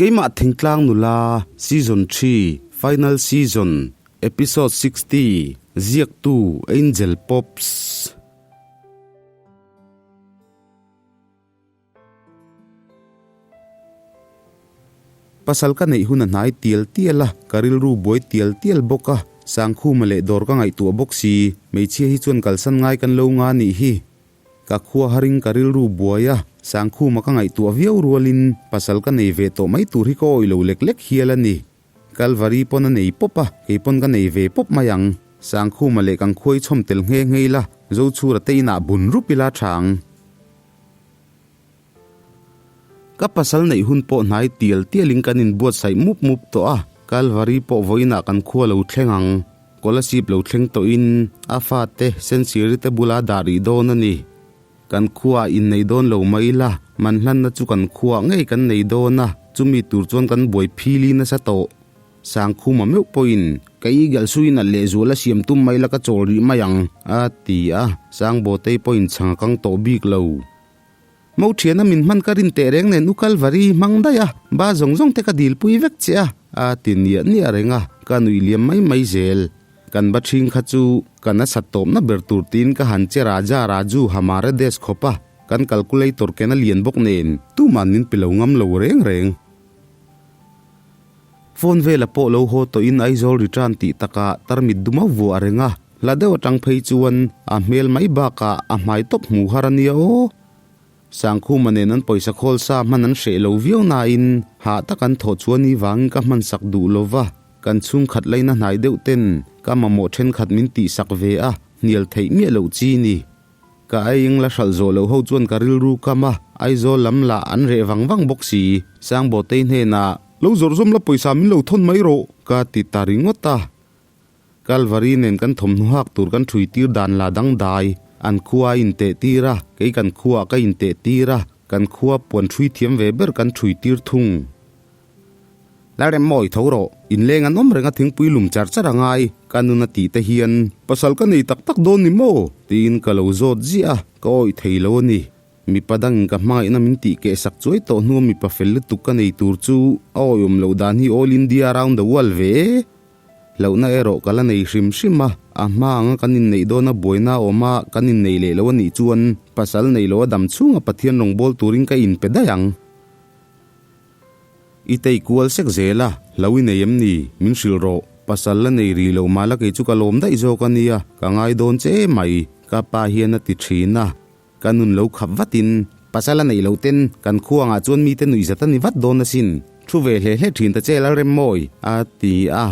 Keimah Thingtlang Nula Season xii Final Season Episode 60 Ziaktu Angel Pops. Pasal ka neih hun a hnai tial tial a, ka rilru buai tial tial bawk a, Sangkhuma leh dawr ka ngaihtuah bawk si, hmeichhia hi chuan kalsan ngai kan lo nga nih hi. Ka khua haring ka rilru buai a, Sangkhuma ka ngaihtuah viau rualin pasal ka nei ve tawh mai tur hi ka awih lo lek lek hial a ni. Kalvari pawn a nei pawp a, kei pawn ka nei ve pawp mai ang. Sangkhuma leh kan khuai chhawm tel nghe nghe ila, Zochhura te inah bun rup ila tha ang. Ka pasal neih hun pawh hnai tial tialin kan inbuatsaih mup mup tawh a, Kalvari pawh vawiinah kan khua lo thleng ang. Kolasib lo thleng tawhin a fate Sensiri te bula dah rih dawn a ni. Kan khuaah innei dawn lo mai ila, manhlanna chu kan khuaah ngei kan nei dawn a, chumi tur chuan kan buai phili nasa tawh. Sangkhuma meuh pawhin, Ka eagle suin a lehzual a siam tum mai la ka chawl rih mai ang, a ti a, Sangbawtei pawhin chhang a kang tawh bik lo. Mo thiana min hman ka rin teh reng nen u Kalvari hmang daih a, ba zawng zawng te ka dilpui vek che a, a ti niah niah reng a, ka nuih liam mai mai zel. Kan ba ṭhing kha chu ka nasat tawpna ber tur tiin ka han che Raja Raju Hamare Desh khawp a, kan calculator ken a lian bawk nen tuman min pe lo ngam lo reng reng. Phone vela pawh lo haw tawhin Aizawl return tih takah tarmit dum a vuah reng a, hla deuh atang phei chuan a hmel mai bakah a hmai tawp hmu har a nia aw. Sangkhuma nen an pawisa khawl sa hman an hreh lo viau nain hah tak an thawh chuan i vangin ka hman sak duh lo va, kan chhungkhat laina hnai deuh ten ka mamawh thenkhat min tihsak ve a, hnial theih miah loh chi ni. Ka aieng la hralh zawh loh ho chuan ka rilru kam a, Aizawl lam lah an reh vang vang bawk si. Sangbawtei hnenah, Lo zawrh zawm la pawisa min lo thawn mai rawh, ka ti ta ringawt a. Kalvari nen kan thawmhnaw hak tur kan ṭhui tir dan la dangdai. An khua a inteh tir a, kei kan khuaah ka inteh tir a, kan khua puan ṭhui thiam ve ber kan ṭhui tir thung. La rem mawi tho rawh, inleng an awm reng a thingpui lum char char a ngai, ka nun a tih te hian pasal ka nei tak tak dawn ni maw? tiin ka lo zawt ziah a, ka awih thei lo a ni. Mipa dangin ka hmangaihna min tih keh sak chuai tawh hnua mipa fel lutuk ka nei tur chu a awihawm loh dan hi all India round the world ve e. Hlauhna erawh ka la nei hrim hrim a, a hma anga kan inneih dawna buaina a awm a, kan innei leh lo a nih chuan pasal nei lo a dam chhunga Pathian rawngbâwl turin ka inpe daih ang. I tei kual sek zel a, hlo i nei em ni? Min hrilh rawh. Pasal la nei rih lo mah la kei chu ka lawm daih zawk a nia, ka ngai dawn che mai, ka pa hian a ti thin a. Ka nun lo khap vatin, pasal a neih loh ten kan khuangah chuan mite nuih zat a ni vat dawn asin, thu ve hle hle thin ta che Lalremmawi, a ti a.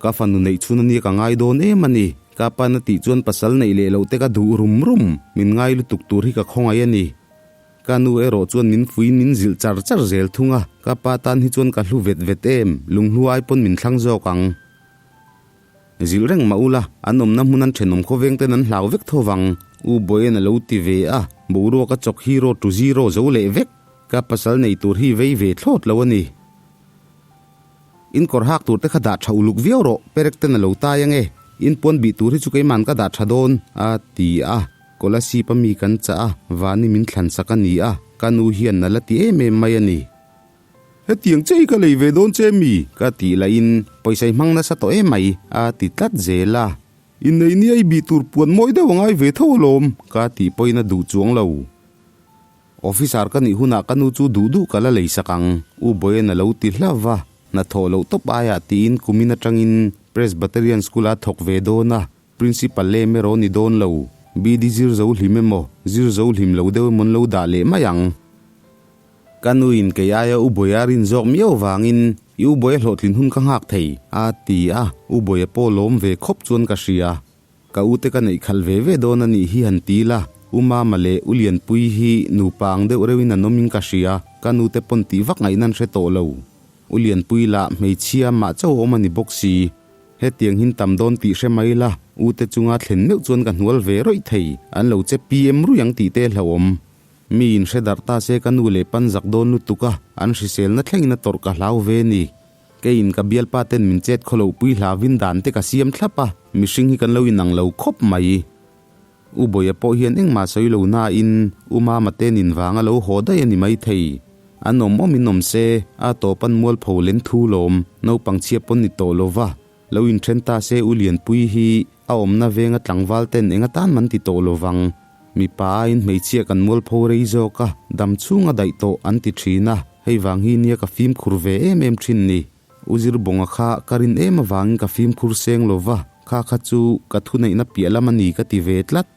Ka fanu neih chhun a nia ka ngai dawn em a ni, ka pan a tih chuan pasal neih leh loh te ka duh rum rum, min ngai lutuk tur hi ka khawngaih a ni. Ka nu erawh chuan min fuiin min zilh char char zel thung a, ka pa tan hi chuan ka hlu vet vet em, lunghlu ai pawn min thlang zawk ang. Zilh reng mah ula, an awmna hmun an thenawm khawveng ten an hlau vek tho vang, U Boyen a lo ti ve a, boruak a chawk hero to zero zo leh vek, ka pasal nei tur hi vei ve thlawt lo a ni. In kawr hak tur te kha dah tha uluk viau rawh, perek ten a lo tai ange, in puan bih tur hi chu keiman ka dah tha dawn, a ti a. Kolasib a mi kan chah a, vani min thlan sak a ni a, ka nu hian na la ti em em mai a ni. Hetiang che hi ka lei ve dawn che mi? Ka tih lahin, pawisa i hmang nasa tawh em mai, a ti tlat zel a. Innei nia i bih tur puan mawi deuh a ngai ve tho alawm, ka tih pawhin a duh chuang lo. Officer ka nih hunah ka nu chu duh duh ka la lei sak ang, U Boyen a lo ti hlauh va, hna thawh loh tawp aiah tiin kumin atangin Presbyterian School a thawk ve dawn a, Principal lem erawh ni dawn lo, BD zir zo hlim emaw, zir zo hlim lo deuh emaw an lo dah leh mai ang. Ka nuin kei aia U Boya rin zawk miau vangin i U Boya hlawhtlin hun ka nghak thei, a ti a, U Boya pawh lawm ve khawp chuan ka hria. Ka ute ka neih khalh ve ve dawn a nih hi han ti la, U Mama leh U Lianpui hi nupa ang deuh reuhin an awmin ka hria, ka nute pawn tih vak ngaihna an hre tawh lo. U Lianpui lah hmeichhia mah chauh a awm a ni bawk si. Hetiang hin tam dawn tih hre mai la, ute chunga thlen meuh chuan ka hnual ve rawih thei, an lo che PM rui ang tih te hlauhawm. Mi in hre darh ta se ka nu leh pan zak dawn lutuk a, an hriselna thlengin a tawrh ka hlau ve ni. Keiin ka bialpa ten min chet khaw loh pui hlavin dan te ka siam thlap a, mihring hi kan lo inang lo khawp mai. U Bawia pawh hian engmah sawi lo nain U Mama te nin vanga lo haw daih a ni maithei. An awm awmin awm se, a tawp an mualpho len thu lawm, naupang chhia pawn ni tawh lo va. Lo inthen ta se U Lianpui hi a awmna venga tlangval ten eng atan man ti tawh lo vang. Mipa aiin hmeichhia kan mualpho rei zawk a, dam chhunga daih tawh an ti thin a, hei vang hi nia ka fimkhur ve em em thin ni. U Zirbawnga kha ka rin em avangin ka fimkhur seng lo va, kha kha chu ka thuneihna piah lam a ni ka ti ve tlat.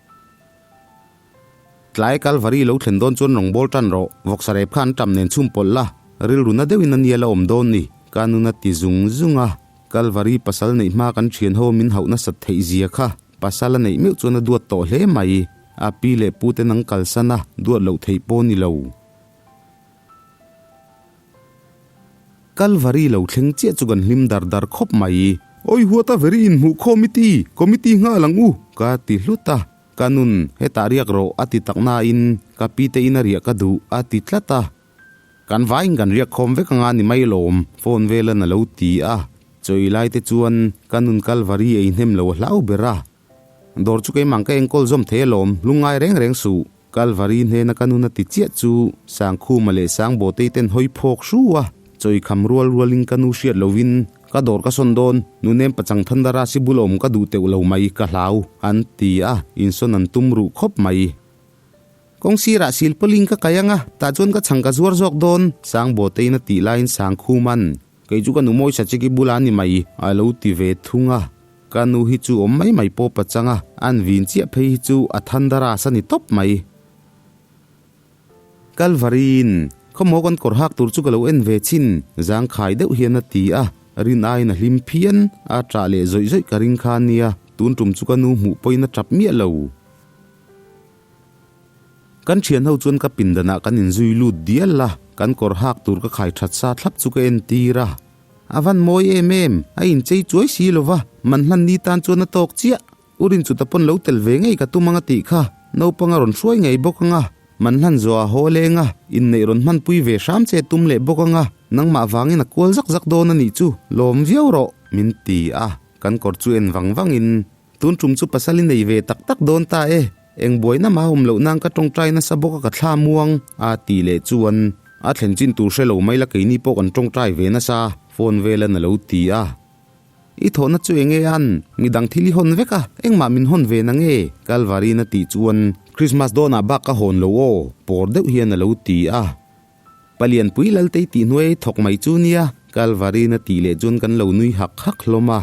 Tlai Kalvari lo thlen dawn chuan rawngbâwl ṭan rawh, vawksa rep kha an ṭam nen chhum pawlh la, rilru na deuhin a nia la awm dawn ni, ka nun a ti zung zung a. Kalvari pasal neih hma kan ṭhian ho min hauh nasat theih zia kha pasal a neih meuh chuan a duat tawh hle mai, a pi leh pu te nang kalsan a, duat loh theih pawh ni lo. Kalvari lo thleng chiah chu kan hlim dar dar khawp mai. Awi huata veri inhmuh khawmiti, committee nghal ang u, ka ti hlut a. Ka nun, hetah riak rawh a ti tak nain ka pi te in a riah ka duh a ti tlat a. Kan vaiin kan riak khawm vek anga ni mai lawm, phone velan a lo ti a. Chawi lai te chuan ka nun Kalvari ei hnem lo a hlau ber a. Dawr chu keimah ka enkawl zawm thei alawm, lungngai reng reng suh. Kalvari hnena ka nun a ti chiah chu Sangkhuma leh Sangbawtei ten hawi phawk hru a. Chawi kham rual rualin ka nu hriat lovin Ka dawr ka sawn dawn, nunem pachang Thandara si bul awm ka duh teuh lo mai, ka hlau, an ti a, insawn an tum ruh khawp mai. Kawng sirah sil pawlin ka kai ang a, tah chuan ka chhang ka zuar zawk dawn, Sangbawteiin a tih laiin Sangkhuman, Kei chu ka nu mawi Sachiki bula ni mai, a lo ti ve thung a. Ka nu hi chu awm mai mai pawh pachang a, an vin chiah phei hi chu a Thandara sa ni tawp mai. Kalvarin, Khawmaw kan kawr hak tur chu ka lo en ve chin, zangkhai deuh hian a ti a, rin aiin a hlim phian, a ṭah leh zawih zawih ka ring kha nia, tun ṭum chu ka nu hmuh pawhin a ṭap miah lo. Kan ṭhian ho chuan ka pindanah kan inzui lut dial a, kan kawr hak tur ka khai ṭhat sa thlap chu ka entir a. A van mawi em em, a inchei chuai si lo va, man hlan ni tan chuan a tawk chiah. U Rinchuta pawn lo tel ve ngei ka tum anga tih kha naupang a rawn hruai ngei bawk anga, man hlan zawh a haw leng a, inneih rawn hmanpui ve hram che tum leh bawk anga, nangmah vangin a kual zak zak dawn a nih chu, lawm viau rawh, min ti a, kan kawr chu en vang vangin, tun tum chu pasal i nei ve tak tak dawn ta e, eng buaina mah awm loh nan ka tawngtai nasa bawk a ka thla muang, a tih leh chuan a thlen chin tur hre lo mai la keini pawh kan tawngtai ve nasa, phone velan a lo ti a. I thawhna chu enge an? Midang thil i hawn vek a, engmah min hawn ve na nge? Kalvarin a tih chuan Christmas dawnah bak ka hawn lo aw, pawr deuh hian a lo ti a. Palianpui Laltei tih hnuai thawk mai chu nia, Kalvarin a tih leh chuan kan lo nui hak hak hlawm a.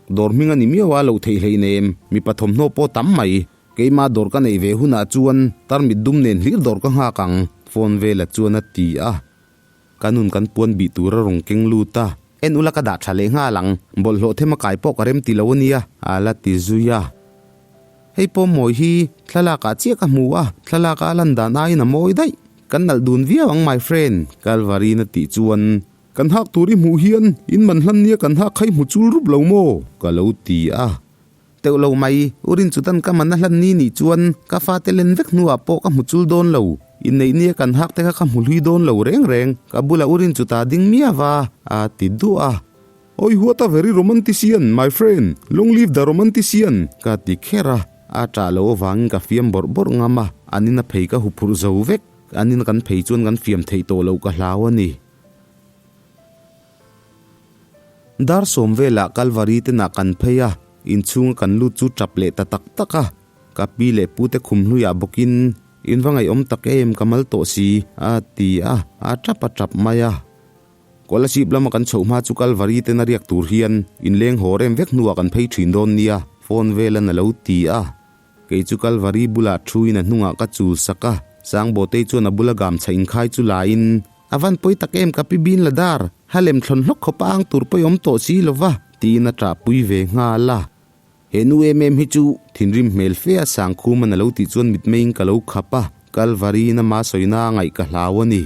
Dawr hming a ni miau a lo theih hleinem, mipa thawmhnaw pawh tam mai. Keimah dawr ka neih ve hunah chuan tarmit dum nen hlir dawr ka nghak ang, phone vela chuan a ti a. Ka nun kan puan bih tur a rawn keng lut a. En ula ka dah tha leh nghal ang, bawlhhlawh them a kai pawh ka rem ti lo a nia, a la ti zui a. Hei pawh mawi hi thlalak ah chiah ka hmu a, thlalak a lan dan aiin a mawi daih. Kan nalh dun viau ang my friend, Kalvarin a tih chuan. Kan hak tur i hmuh hian in man hlan nia kan hak kha i hmu chul rup lo maw? ka lo ti a. Teuh lo mai, U Rinchutan ka man a hlan ni nih chuan ka fate len vek hnuah pawh ka hmu chul dawn lo. Inneih nia kan hak te kha ka hmu hlui dawn lo reng reng, ka bulah U Rinchuta ding miau a, a ti duah a. Oi what a very romantician, my friend, long live the romantician, ka ti kher a, a ṭah loh avangin ka fiam bawrh bawrh ngam a, an ina phei ka huphurh zo vek, an ina kan phei chuan kan fiam theih tawh loh ka hlau a ni. Dar sawm velah Kalvari te nah kan phei a, inchhunga kan lut chu tap leh ta tak tak a, ka pi leh pu te khum hluiah bawkin, In va ngaihawm tak em, ka mal tawh si, a ti a, a tap a tap mai a. Kolasib lama kan chhoh hma chu Kalvari tena riak tur hian inleng haw rem vek hnuah kan phei thin dawn nia, phone velan a lo ti a. Kei chu Kalvari bulah thuin a hnungah ka chul sak a, Sangbawtei chuan a bula gamchha inkhai chu lain, A van pawi tak em ka pi bin la dar, ha lem thlawn hlawk khawp a ang tur pawi awm tawh si lo va, tiin a ṭah pui ve nghal a. He nu em em hi chu thinrim hmel fe a Sangkhuman a lo tih chuan mitmeiin ka lo khap a, Kalvari-in ama sawina a ngaih ka hlau a ni.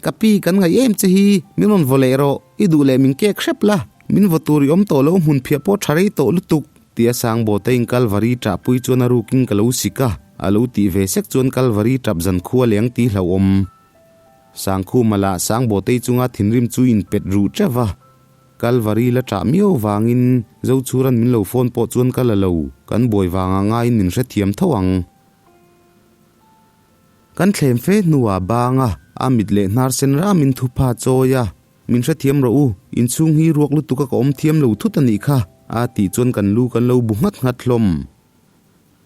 Ka pi kan ngaih em che hi, min rawn vaw leh rawh, i duh leh min kek hrep la, min vaw tur i awm tawh lo hmun phiah pawh ṭha rei tawh lutuk, tia Sangbawta-in Kalvari ṭah pui chuan a rukin ka lo sik a. A lo tih ve sek chuan Kalvari tap zan khua leng ti hlauhawm. Sangkhuma lah Sangbawtei chunga thinrim chu inpet ruh teuh va. Kalvari la ṭah miau vangin Zochhuran min lo phone pawh chuan ka la lo, kan buai vangah ngaiin min hrethiam tho ang. Kan thlem fe hnuah bang a, a mit leh hnar sen ramin thupha chawi a, Min hrethiam rawh u, inchhung hi ruak lutuk a ka awm thiam lo thut a nih kha, a tih chuan kan lu kan lo bu nghat nghat hlawm.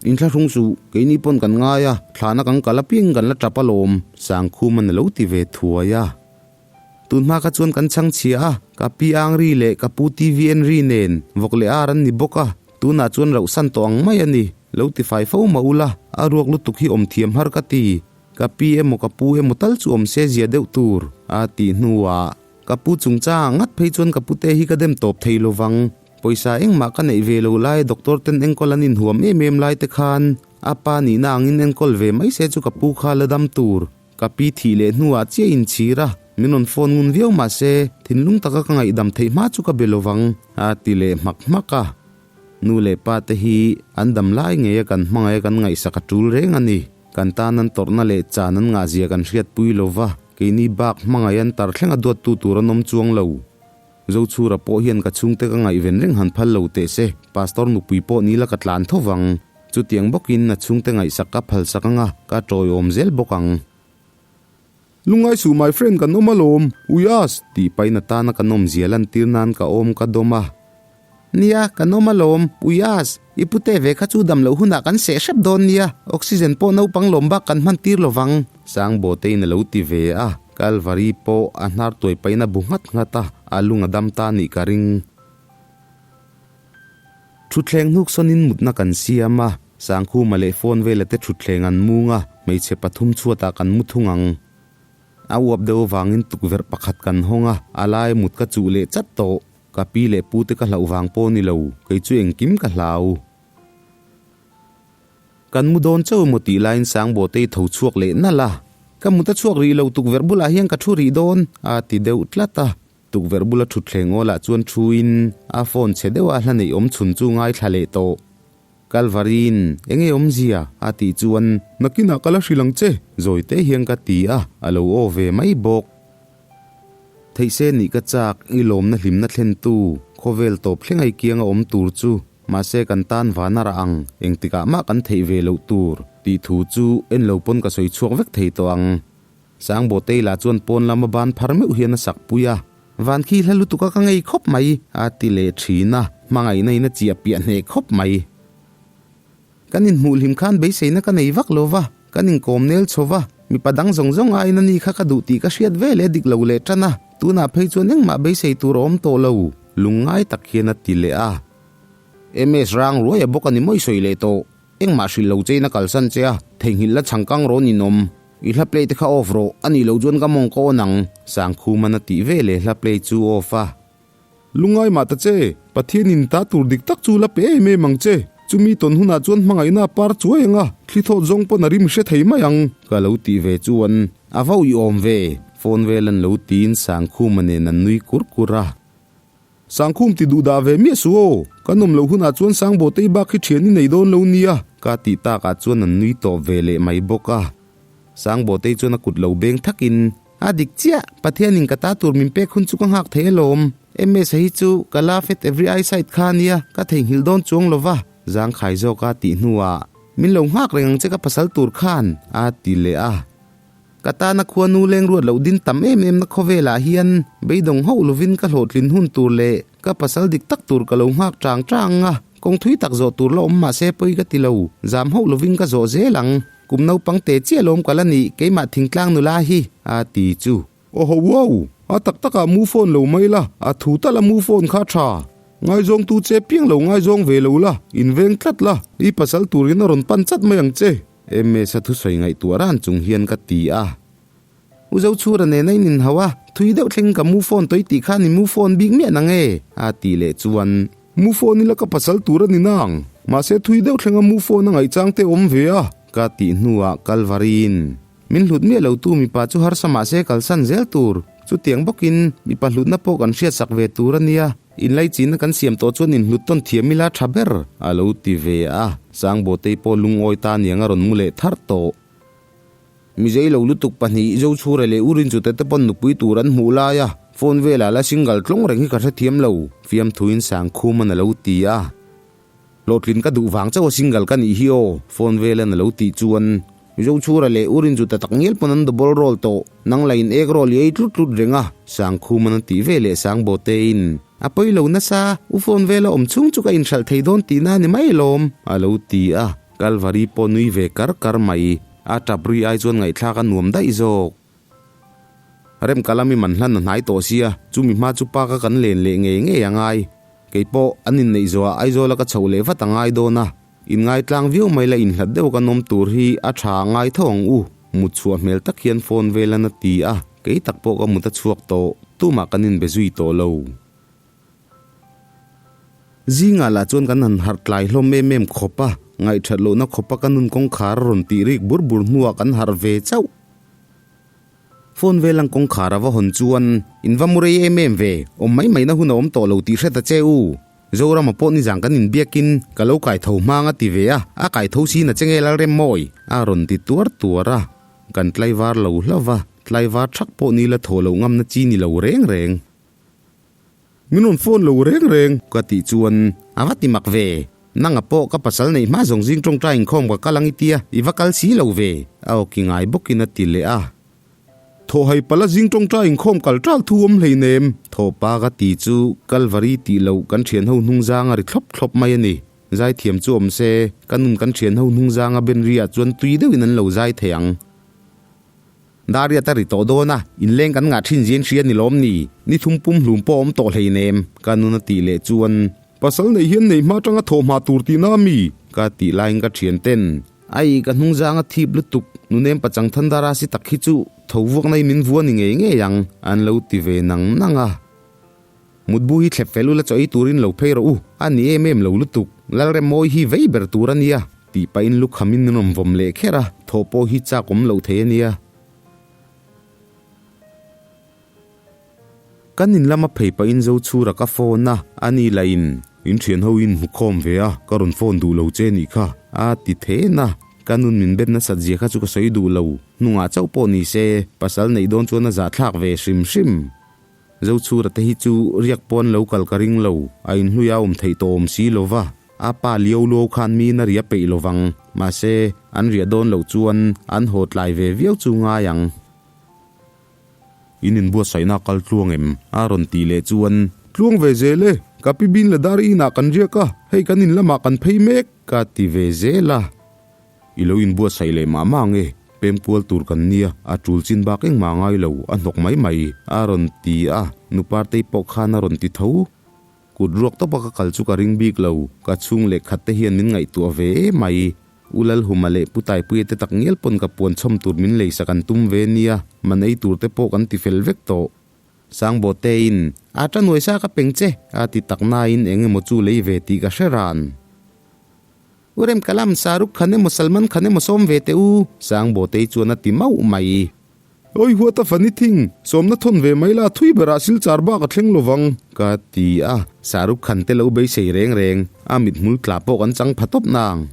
Inthlahrung suh, keini pawn kan ngai a, thlahna kan kal apiang kan la tap alawm, Sangkhuman a lo ti ve thuai a. Tun hma kha chuan kan chhang chhia a, ka pi Angri leh ka pu TVN ri nen vawk leh ar an ni bawk a, tunah chuan rauhsan tawh ang mai a ni, lo ti fai fo mah ula, a ruak lutuk hi awm thiam har ka ti, ka pi emaw ka pu emaw tal chu awm se zia deuh tur, a tih hnuah ka pu chungchangah ngat phei chuan ka pute hi ka dem tawp thei lo vang, pawisa engmah ka neih ve lo lai doctor ten enkawl an inhuam em em lai te khan a pa nihna angin enkawl ve mai se chu ka pu kha la dam tur. Ka pi thih leh hnuah chiah inchhir a, min rawn phone ngun viau mah se, thinlung taka ka ngaihdam theih hma chu ka be lo vang, a ti leh hmak hmak a. Nu leh pa te hi an dam lai ngei a kan hmangaih a kan ngaihsak a tul reng a ni. Kan tan an tawrhna leh chan an ngahzia kan hriatpui lo va, keini bak hmangaih an tar thleng a duattu tur an awm chuang lo. Zochhura pawh hian ka chhungte ka ngaihven reng han phal lo teh se, Pastor nupui pawh ni la ka tlan tho vang. Chutiang bawkin a chhungte ngaihsak ka phalsak anga ka tawiawm zel bawk ang. Lungngai suh my friend kan awm alawm, Uyas! tih pahin atana kan awmzia lantir nan ka awm ka dawm a. Nia, kan awm alawm, Uyas! I pute ve kha chu dam loh hunah kan seh hrep dawn nia, oxygen pawh naupang lawm bak kan hman tir lo vang. Sangbotein a lo ti ve a, Kalvari pawh a hnar tuai pahin a bu nghat nghat a, a lung a dam ta nih ka ring. Thutthleng hnuk sawnin mutna kan siam a, Sangkhuma leh phone vela te thutthleng an mung a, hmeichhe pathum chhuatah kan mu thung ang. A uap deuh avangin tukverh pakhat kan hawng a, a lai mut ka chuh leh chat tawh. Ka pi leh pute ka hlauh vang pawh ni lo, kei chu engkim ka hlau. Kan mu dawn chauh emaw tih laiin Sangbawtei tho chhuak leh nalh a, Ka mut a chhuak rih lo, tukverh bulah hian ka thu rih dawn, a ti deuh tlat a. Tukverh bula thutthleng aw lah chuan thuin a phone chhe deuha hla neih awm chhun chu ngaithla leh tawh. Kalvarin, eng nge awmzia? a tih chuan, Nakinah ka la hrilh ang che, zawi te hian ka ti a, a lo aw ve mai bawk. Theih se nih ka chak, i lawmna hlimna thlentu, khawvel tawp thleng ai kianga awm tur chu, mahse kan tan van a rah ang, engtikah mah kan theih ve loh tur, tih thu chu en lo pawn ka sawi chhuak vek thei tawh ang. Sangbawtei lah chuan pawn lama ban phar meuh hian a sak pui a, Van khi hla lutuk a ka ngei khawp mai, a ti leh thin a, hmangaihna in a chiah piah hneh khawp mai. Kan inhmuh hlim khan beiseina ka nei vak lo va, kan inkawm nel chho va, mipa dang zawng zawng aiin a ni kha ka duh tih ka hriat ve leh dik lo leh tan a, tunah phei chuan engmah beisei tur a awm tawh lo, lungngai tak hian a ti leh a. MS rang ruai a bawk a ni mawi sawi leh tawh, engmah hrilh lo chein a kalsan che a, theihnghilh la chhangkang rawn inawm. I hla play te kha off rawh, a nih loh chuan ka mawng ka awn ang, Sangkhuman a tih ve leh hla play chu off a. Lungngai mah ta che, Pathianin ta tur dik tak chu la pe em em ang che, chumi tawn hunah chuan hmangaihna a par chuai ang a, thli thawt zawng pawn a rim hre thei mai ang. Ka lo tih ve chuan a va uiawm ve, phone vel an lo tiin Sangkhuma nen an nui kur kur a. Sangkhum ti duh dah ve miah suh aw, kan awm loh hunah chuan Sangbawtei bak hi thian i nei dawn lo nia. Ka tih takah chuan an nui tawp ve leh mai bawk a. Sangbawtei chuan a kut lo beng thakin, A dik chiah, Pathianin ka ta tur min pek hun chu ka nghak thei alawm. MS-a hi chu ka love at every eyesight kha ania, ka theihnghilh dawn chuang lo va, zangkhai zawk a tih hnuah, Min lo nghak reng ang che ka pasal tur khan, a ti leh a. Ka tana khuanu leng ruat loh din tam em em na khawvelah hian beidawng hauh lovin ka hlawhtlin hun tur leh ka pasal dik tak tur ka lo nghak chang chang a, kawng thui tak zawh tur la awm mah se pawi ka ti lo, zam hauh lovin ka zawh zel ang. Kum naupang te chiah lawm ka la nih keimah thingtlang nula hi, a ti chu. Aw ho wow! A tak takah mu phone lo mai la, a thu tal a mu phone kha tha. Ngaizawngtu che piang lo ngaizawng ve lo la, inveng tlat la, i pasal turin a rawn pan chat mai ang che. MS a thusawi ngaihtuah ran chung hian ka ti a. U Zochhura nen a in inhau a, thui deuh thleng ka mu phone tawih tih khan i mu phone bik miah nang e, a tih leh chuan. Mu phone ila ka pasal tur a ni nang, mahse thui deuh thlenga mu phone a ngaihchang te awm ve a. Ka tih hnuah Kalvariin min hlut miah lo tu mipa chu harsa mahse kalsan zel tur, chutiang bawkin mipa hlutna pawh kan hriatsak ve tur a nia. Inlaichinna kan siam tawh chuan inhlut tawn thiam ila tha ber, a lo ti ve a. Sangbawtei pawh lungawi ta niang a rawn mu leh thar tawh. Mizei lo lutuk pahnih Zochhura leh Urinchute te pawn nupui tur an hmuh lai a, phone velah la single tlawng reng hi ka hrethiam lo, fiamthuin Sangkhuman a lo ti a. Hlawhtlin ka duh vang chauh a single ka nih hi aw, phone velan a lo tih chuan. Zochhura leh Urin chu ta tak ngial pawn an double roll tawh. Nang la in egg roll i ei tlut tlut reng a, Sangkhuman a tih ve leh Sangbotein, A pawi lo nasa, u phone vela awm chhung chu ka inhralh thei dawn tihna a ni mai alawm, a lo ti a. Kalvari pawh nui ve kar kar mai. A tap ri ai chuan ngaihthlak a nuam daih zawk. Rem ka lam i man hlan a hnai tawh sia, chumi hma chu park a kan len leh ngei ngei a ngai. Kei pawh an inneih zawhah Aizawl a ka chhoh leh vat a ngai dawn a, inngaitlang viau mai la inhlat deuh kan awm tur hi a tha a ngai tho ang u, mut chhuah hmel tak hian phone velan a ti a, kei tak pawh ka mut a chhuak tawh, tumah kan inbe zui tawh lo. Zingah lah chuan kan han harh tlai hlawm em em khawp a, ngaihthat lohna khawpa ka nun kawngkhar a rawn tih rik bur bur hnuah kan harh ve chauh. Phone vel ang kawngkhar a va hawn chuan, In va mu rei em em ve, awm mai maina hun a awm tawh lo tih hre ta che u. Zorama pawh nizang kan inbiakin ka lo kai tho hmang a ti ve a, a kai tho sin a che nge Lalremmawi? a rawn ti tuar tuar a. Kan tlaivar lo hlauh va, tlaivar thak pawh ni la thaw loh ngamna chi ni lo reng reng. Min rawn phone lo reng reng. Ka tih chuan a va ti mak ve. Nanga pawh ka pasal neih hma zawng zing tawngtai inkhawm ka kal ang i tia, i va kal si lo ve, a awki ngai bawkin a ti leh a. Thawhai pala zing tawngtai inkhawm kal tal thu awm hleinem. Thawhpa ka ti chu Kalvari tih loh kan thian ho hnung zang a ri thlawp thlawp mai a ni. Zaithiam chu awm se, ka nun kan thian ho hnung zang a ben riah chuan tui deuhin an lo zai thei ang. Dariat a ri tawh dawn a, inleng kan ngah thin zin hria ni lawm ni? Ni thum pum hlum pawh awm tawh hleinem, ka nun a tih leh chuan. Pasal neih hian nei hma tanga thawh hma tur tihna a mi? Ka tih laiin ka thian ten, Ai, ka hnung zang a thip lutuk, nunem pachang thandara si tak hi chu tho vuak nai min vua ni ngei ngei ang, an lo ti ve nang nang a. Mutbu hi thlep fel ula chaw ei turin lo phei rawh u, a ni em em lo lutuk, Lalremmawi hi vei ber tur a nia, tih pahin lukhamin min rawn vawm leh kher a, thawh pawh hi chak awm loh thei a nia. Kan in lama phei pahin Zochhura ka phone a, a ni lah in, In thian ho in hmu khawm ve a, ka rawn phone duh lo che nih kha, a ti then a, ka nun min bet nasat zia kha chu ka sawi duh lo, hnungah chauh pawh ni se, pasal neih dawn chuan a zahthlak ve hrim hrim. Zochhura te hi chu riak pawn lo kal ka ring lo, a inhlui a awm theih tawh awm si lo va, a pa liau luau khan miin a ria peih lo vang, mahse, an riah dawn loh chuan an haw tlai ve viau chu ngai ang. In inbuatsaihna a kal tluang em? A rawn tih leh chuan. Tluang ve zel e, ka pi bin la dar inah kan riak a, hei kan in lamah kan phei mek. Ka ti ve zel a. I lo inbuatsaih leh mah mah nge? Pem kual tur kan nia, a tul chin bak engmah ngai lo, a hnawk mai mai, a rawn ti a, nu Partei pawh khan a rawn ti tho. Kut ruak tawpa ka kal chu ka ring bik lo, ka chhung leh khat te hian min ngaihtuah ve em mai. U Lalhuma leh Pu Taipuia te tak ngial pawn ka puan chhawm tur min leisak an tum ve nia, man ei tur te pawh kan ti fel vek tawh. Sangbotein, A ta nuaisa ka peng che, a ti tak nain eng emaw chu lei ve tih ka hre ran. U Rem Kalam, Shahrukh Khan emaw Salman Khan emaw sawm ve teh u, Sangbotei chuan a ti mauh mai. Awi huat a funny thing, sawmna thawn ve mai la thui berah silchar bak a thleng lovang. Ka ti a, Shahrukh Khan te lo beisei reng reng, a mithmul tla pawh kan chang pha tawp nang.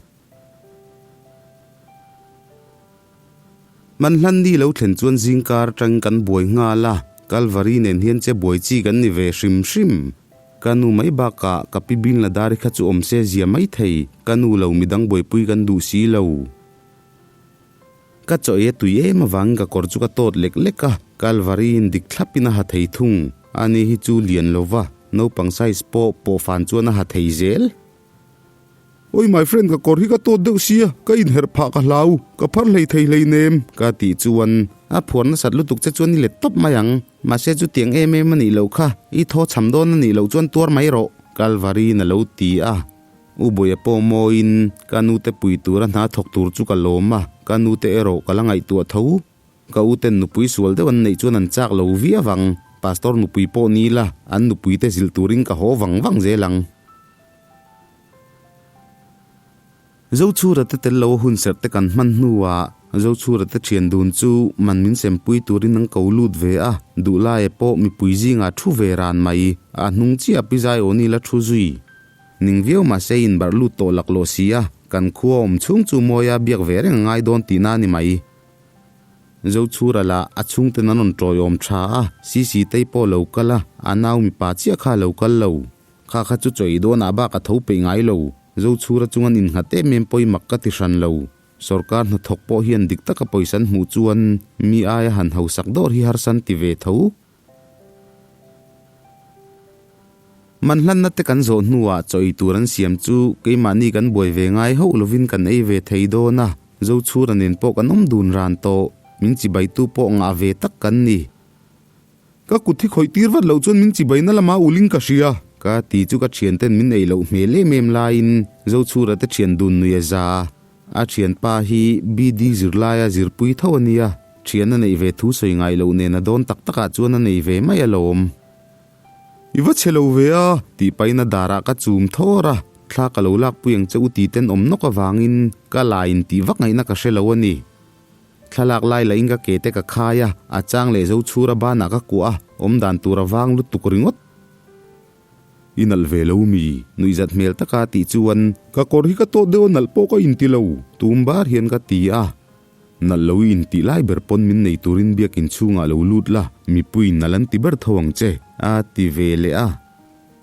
Manhlanni lo thlen chuan zingkar atangin kan buai nghal a, Kalvari nen hian che buai chi kan ni ve hrim hrim. Ka nu mai bakah ka pi Bin Ladari kha chu awm se zia mai thei, ka nu lo midang buaipui kan duh si lo. Ka chaw ei a tui em avangin ka kawr chu ka tawt lek lek a, Kalvari-in dik thlapin a ha thei thung. Ani hi chu lian lo va, naupang size pawh pawhfan chuan a ha thei zel. Oi my friend ka kawr hi ka tawt deuh sia, ka inherh phah ka hlau, ka phar hlei thei hlei nem. Ka tih chuan a phuar nasat lutuk che chuan i let tawp mai ang, mahse chutiang em em a nih loh kha, i thaw cham dawn a nih loh chuan tuar mai rawh, Kalvari-in a lo ti a. U Buaia pawh mawiin ka nute pui tura hna thawk tur chu ka lawm a, ka nute erawh ka la ngaihtuah tho. Ka uten nupui sual deuh an neih chuan an chak lo viau ang, Pastor nupui pawh ni la, an nupuite zilh turin ka haw vang vang zel ang. Zochhura te tel lo hun serh te kan hman hnuah Zochhura te thian dun chu man min sempui turin an ko lut ve a, duhlaia pawh mipui zingah thu ve ran mai, a hnung chiah pi zai aw ni la thu zui. Ning viau mahse inbarh lut tawh laklawh si a, kan khua awm chhung chu mawia biak ve reng a ngai dawn tihna a ni mai. Zochhura lah a chhungten an rawn tawiawm tha a, Sisitei pawh lo kal a, a nau mipa chiah kha a lo kal lo. Kha kha chu chawi dawnah bak a tho peih ngai lo. Zochhura chungan innghat em em pawi mak ka ti hran lo. Sorkar hnathawk pawh hian dik taka pawisa an hmuh chuan mi aia han hausak dawr hi harsa an ti ve tho. Man hlanna te kan zawh hnuah chaw ei tur an siam chu keimahni kan buai ve ngai hauh lovin kan ei ve thei dawn a, Zochhura nen pawh kan awm dun ran tawh, min chibaitu pawh ngah ve tak kan ni. Ka kut hi khawih tir vat loh chuan min chibaina lamah ulin ka hria. Ka ti chu ka thianten min ei loh hmel em em laiin Zochhura te thian dun nui a za. A thianpa hi BD zirlaia zirpui tho a nia, thian a neih ve thu sawi ngai loh nen a dawn tak takah chuan a nei ve mai alawm. I va chhe lo ve a, tih pahin a darah ka chum thawr a, thla ka lo lakpui ang che u ti ten awm nawk avangin ka la in tih vak ngaihna ka hre lo a ni. Thlalak lai lahin ka ke te ka khai a, a chang leh zo chhur a banah ka kuah a, awmdan tur a vang lutuk ringawt. I nalh ve lo mi? Nuihzat hmel taka tih chuan. Ka kawr hi ka tawt deuh a nalh pawh ka inti lo, tum bar hian ka ti a. Nalh lo i intih lai ber pawn min nei turin biakin chhungah lo lut la, mipuiin nalh an ti ber tho ang che, a ti ve leh a.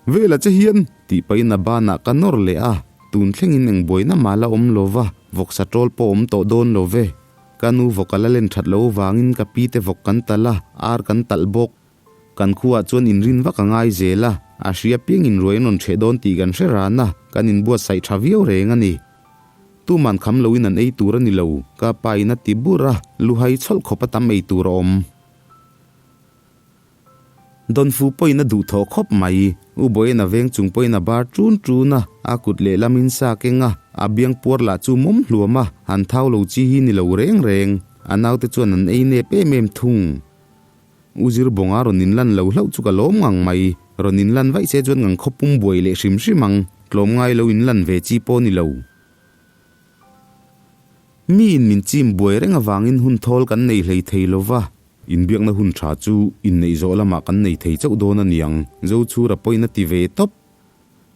Vela che hian tih pahin a banah ka nawr leh a, tun thlengin eng buaina mah la awm lo va, vawksa tawl pawh awm tawh dawn lo ve. Ka nu vawk a la len that lo vangin ka pi te vawk kan talh a, ar kan talh bawk. Kan khuaah chuan inrin vak a ngai zel a, a hria piangin ruai an rawn hreh dawn tih kan hre ran a, kan inbuatsaih tha viau reng a ni. Tuman kham loin an ei tur a ni lo, ka pa in a ti bur a, luhai chhawlh khawp a tam ei tur a awm. Dawnfu pawhin a duh thawh khawp mai. U Bawiin a veng chung pawhin a bar ṭun ṭun a, a kut lehlamin sa keng a, a biang puar lah chu mawm hluam a, han thau lo chi hi ni lo reng reng. A naute chuan an ei nep em em thung. U Zirbawnga rawn inlan lo hlauh chu ka lawm ngang mai. Rawn inlan vaih se chuan ngang khawp pum buai leh hrim hrim ang. Tlawm ngai lo inlan ve chi pawh ni lo. Miin min chim buai reng avangin hun thawl kan nei hlei thei lo va. Inbiakna hun tha chu inneih zawh lamah kan nei thei chauh dawn a niang, Zochhura pawhin a ti ve tawp.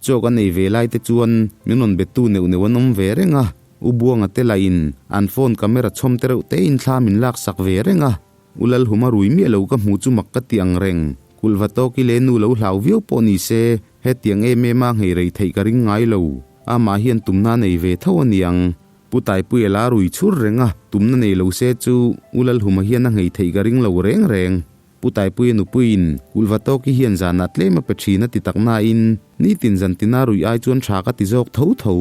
Chaw kan ei ve lai te chuan min rawn bettu neuh neuh an awm ve reng a, U Buanga te lahin an phone camera chhawm te reuh tein thla min laksak ve reng a, U Lalhuma rui miah lo ka hmuh chu mak ka ti ang reng. Kulh va tawk i le nu lo hlau viau pawh ni se, hetiang em em a nghei rei theih ka ring ngai lo. Amah hian tumna nei ve tho a niang. Pu Taipuia la rui chhur reng a, tumna nei lo se chu U Lalhuma hian a nghei theih ka ring lo reng reng. Pu Taipuia nupuiin kulh va tawki hian zanah tlem a pe thin a ti tak nain nitin zantina ruih ai chuan tha ka ti zawk tho tho.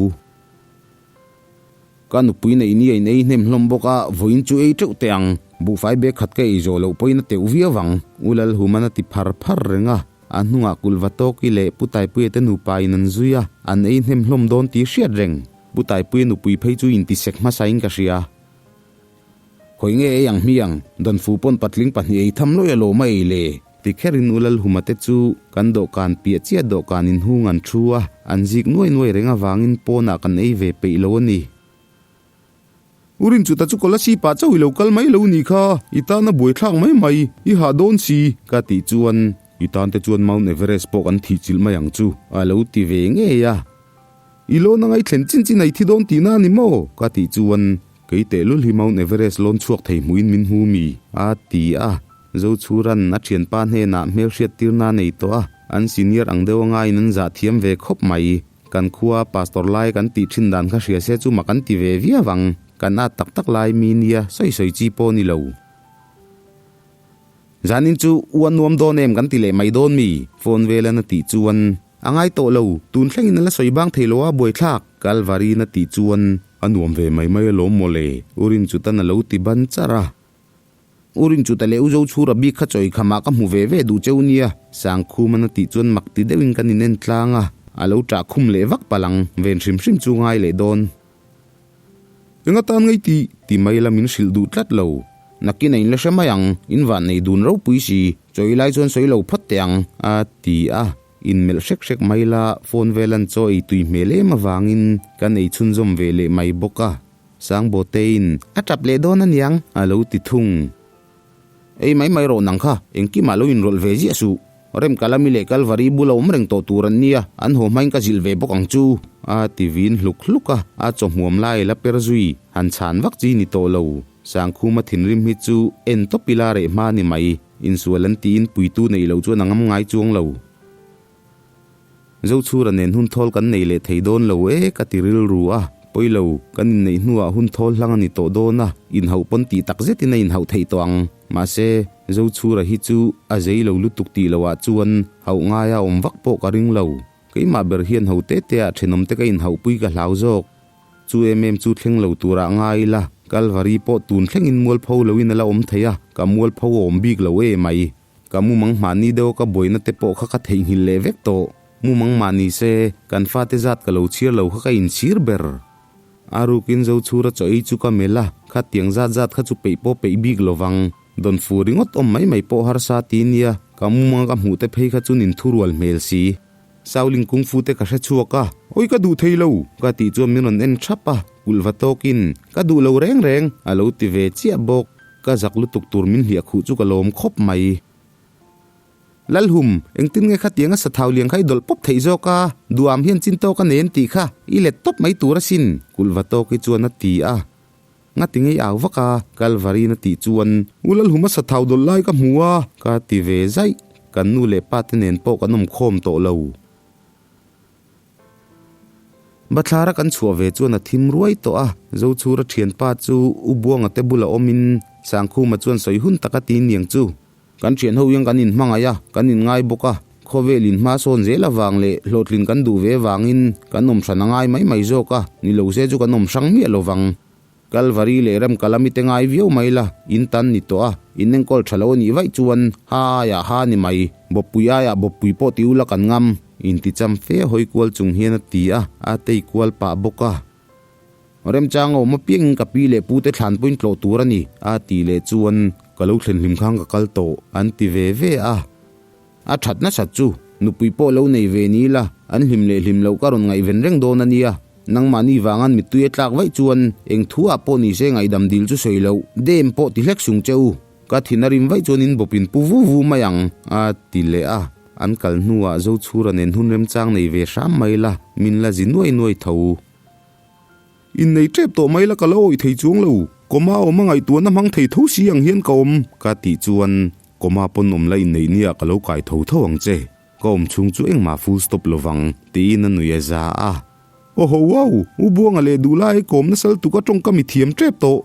Ka nupui neih nia in ei hnem hlawm bawk a, vawiin chu ei teuh teh ang. Buhfai bag khat ka ei zawh loh pawhin a teuh viau ang, U Lalhuman a ti phar phar reng a. A hnungah kulh va tawki leh Pu Taipuia te nupa in an zui a, an ei hnem hlawm dawn tih hriat reng. Pu Taipuia nupui phei chu intisek hmasain ka hria. Khawi nge ei ang hmiang, Dawnfu pawn patling pahnih ei tham lawih alawm a ei le? Ti kherin U Lalhuma te chu kan dawhkan piah chiah dawhkan inhung an thu a, an zik nuai nuai reng avangin pawnah kan ei ve peih lo a ni. U Rinchuta chu Kolasib ah chauh i lo kal mai lo nih kha, i tan a buaithlak mai mai, i hah dawn si, ka tih chuan i tan te chuan Mount Everest pawh kan thih chilh mai ang chu, a lo ti ve ngei a. I lawn a ngaithlen chin chin a i thi dawn tihna a ni maw? ka tih chuan Kei tehlul hi Mount Everest lawn chhuak thei hmuhin min hmu mi? a ti a. Zochhuran a thianpa hnenah hmelhriat tirna a nei tawh a, an senior ang deuh angaiin an zah thiam ve khawp mai. Kan khua pastor lai kan tih thin dan kha hria se chu mak an ti ve viau ang. Kan at tak tak lai mi nia sawi sawi chi pawh ni lo. Zanin chu u a nuam dawn em kan ti leh mai dawn mi? Phone velan a tih chuan a ngai tawh lo, tun thlengin a la sawi bang thei lo a buaithlak, Kalvarin a tih chuan a nuam ve mai mai alawm mawle, U Rinchutan a lo ti ban char a. U Rinchuta leh U Zochhura bik kha chawi khamah ka hmu ve ve duh cheu nia, Sangkhuman a tih chuan mak ti deuhin kan inen tlang a, a lo ṭah khum leh vak palh ang, ven hrim hrim chu ngai leh dawn. Eng atan ngei tih? Ti mai la min hrilh duh tlat lo. Nakin a inla hre mai ang, in van nei dun ropui si, chawi lai chuan sawi lo phawt teh ang, a ti a. Inmelh hrek hrek mai la, phone vel an chaw ei tui hmel em avangin kan ei chhunzawm ve leh mai bawk a. Sangbotein a tap leh dawn aniang, a lo ti thung. Ei mai mai rawh nang kha, engkimah lo inrawlh ve ziah suh. Remkalami leh Kalvari bula awm reng tawh tur an nia, an haw hmain ka zilh ve bawk ang chu. A ti vin hluk hluk a, a chawhmuam lai la per zui, han chhan vak chi ni tawh lo. Sangkhuma thinrim hi chu en tawp ila reh hma ni mai, insual an tiin puitu neih loh chuan a ngam ngai chuang lo. Zochhura nen hun thawl kan nei leh thei dawn lo e ka ti rilru a. Pawilo, kan inneih hnuah hun thawl hlang a ni tawh dawn a, inhauh pawn tih tak zetin a inhauh theih tawh ang. Mahse, Zochhura hi chu a zei lo lutuk tih loh ah chuan hauh ngaia awm vak pawh ka ring lo. Keimah ber hian ho te te ah thenawm te ka inhauhpui ka hlau zawk. Chu em em chu thleng lo turah ngai ila, Kalvari pawh tun thlengin mualpho loin a la awm thei a, ka mualpho a awm bik lo e mai. Ka mumang mahni deuha ka buaina te pawh kha ka theihnghilh leh vek tawh. Mumang mah ni se, kan fate zat ka lo chhiar lo kha ka inchhir ber. A rukin Zochhura chaw ei chu ka melh a, khatiang zat zat kha chu peih pawh peih bik lo vang. Dawn fu ringawt awm mai mai pawh harsa ti nia, ka mumanga ka hmuh te phei kha chu nin thurual hmel si. Sauling kung fu te ka hre chhuak a, Awi ka duh thei lo! ka tih chuan min rawn en thap a, kulh va tawkin, Ka duh lo reng reng! a lo ti ve chiah bawk. Ka zak lutuk tur min hliah khuh chu ka lawm khawp mai. Lalhum, engtin nge khatiang a sathau lian kha i dawlh pawp theih zawk a? Duham hian chin tawk a nem tih kha i let tawp mai tur asin, kulh va tawk hi chuan a ti a. Ngati ngei au vak a, Kalvarin a tih chuan, U Lalhum a sathau dawlh lai ka hmu a, ka ti ve zaih. Kan nu leh pa te nen pawh kan awm khawm tawh lo. Bathlara kan chhuah ve chuan a thim ruai tawh a, Zochhura thianpa chu U Buanga te bula awmin Sangkhuma chuan sawi hun tak a ti niang chu. Kan thian ho hian kan inhmangaih a, kan inngai bawk a, khawvel in hma sawn zel avang leh hlawhtlin kan duh ve avangin kan awm hran a ngai mai mai zawk a, ni lo se chu kan awm hrang miah lo vang. Kalvari leh Remkalami te ngai viau mai la, in tan ni tawh a, in enkawl tha lo a nih vaih chuan ha aiah ha ni mai, bawppui aiah bawppui pawh ti ula kan ngam. Inticham fe hawi kual chung hian a ti a, a tei kual pah bawk a. Remchang a awm apiangin ka pi leh pu te thlan pawhin tlawh tur a ni, a tih leh chuan ka lo thlen hlim khan ka kal tawh, an ti ve ve a. A that nasat chu, nupui pawh lo nei ve ni ila, an hlim leh hlim loh ka rawn ngaihven reng dawn a nia. Nangmahni vangan mittui a tlak vaih chuan eng thu ah pawh ni se ngaihdam dil chu sawi loh, dem pawh ti hlek sung che u. Ka thin a rim vaih chuan in bawp in pu vu vu mai ang, a ti leh a. An kal hnuah Zochhura nen hun remchang nei ve hram mai la, min la zi nuai nuai tho. Innei tep tawh mai la ka lo awih thei chuang lo, kawma awm a ngaihtuahna hmang thei tho si ang hian ka awm, ka tih chuan kawma pawn awm la inneih nia ka lo kai tho tho ang che, ka awm chhung chu engmah full stop lovang, tiin a nui a za a. Aw ho au, u Buanga leh duh lai kawm nasal tuk a tawngka mi thiam tep tawh.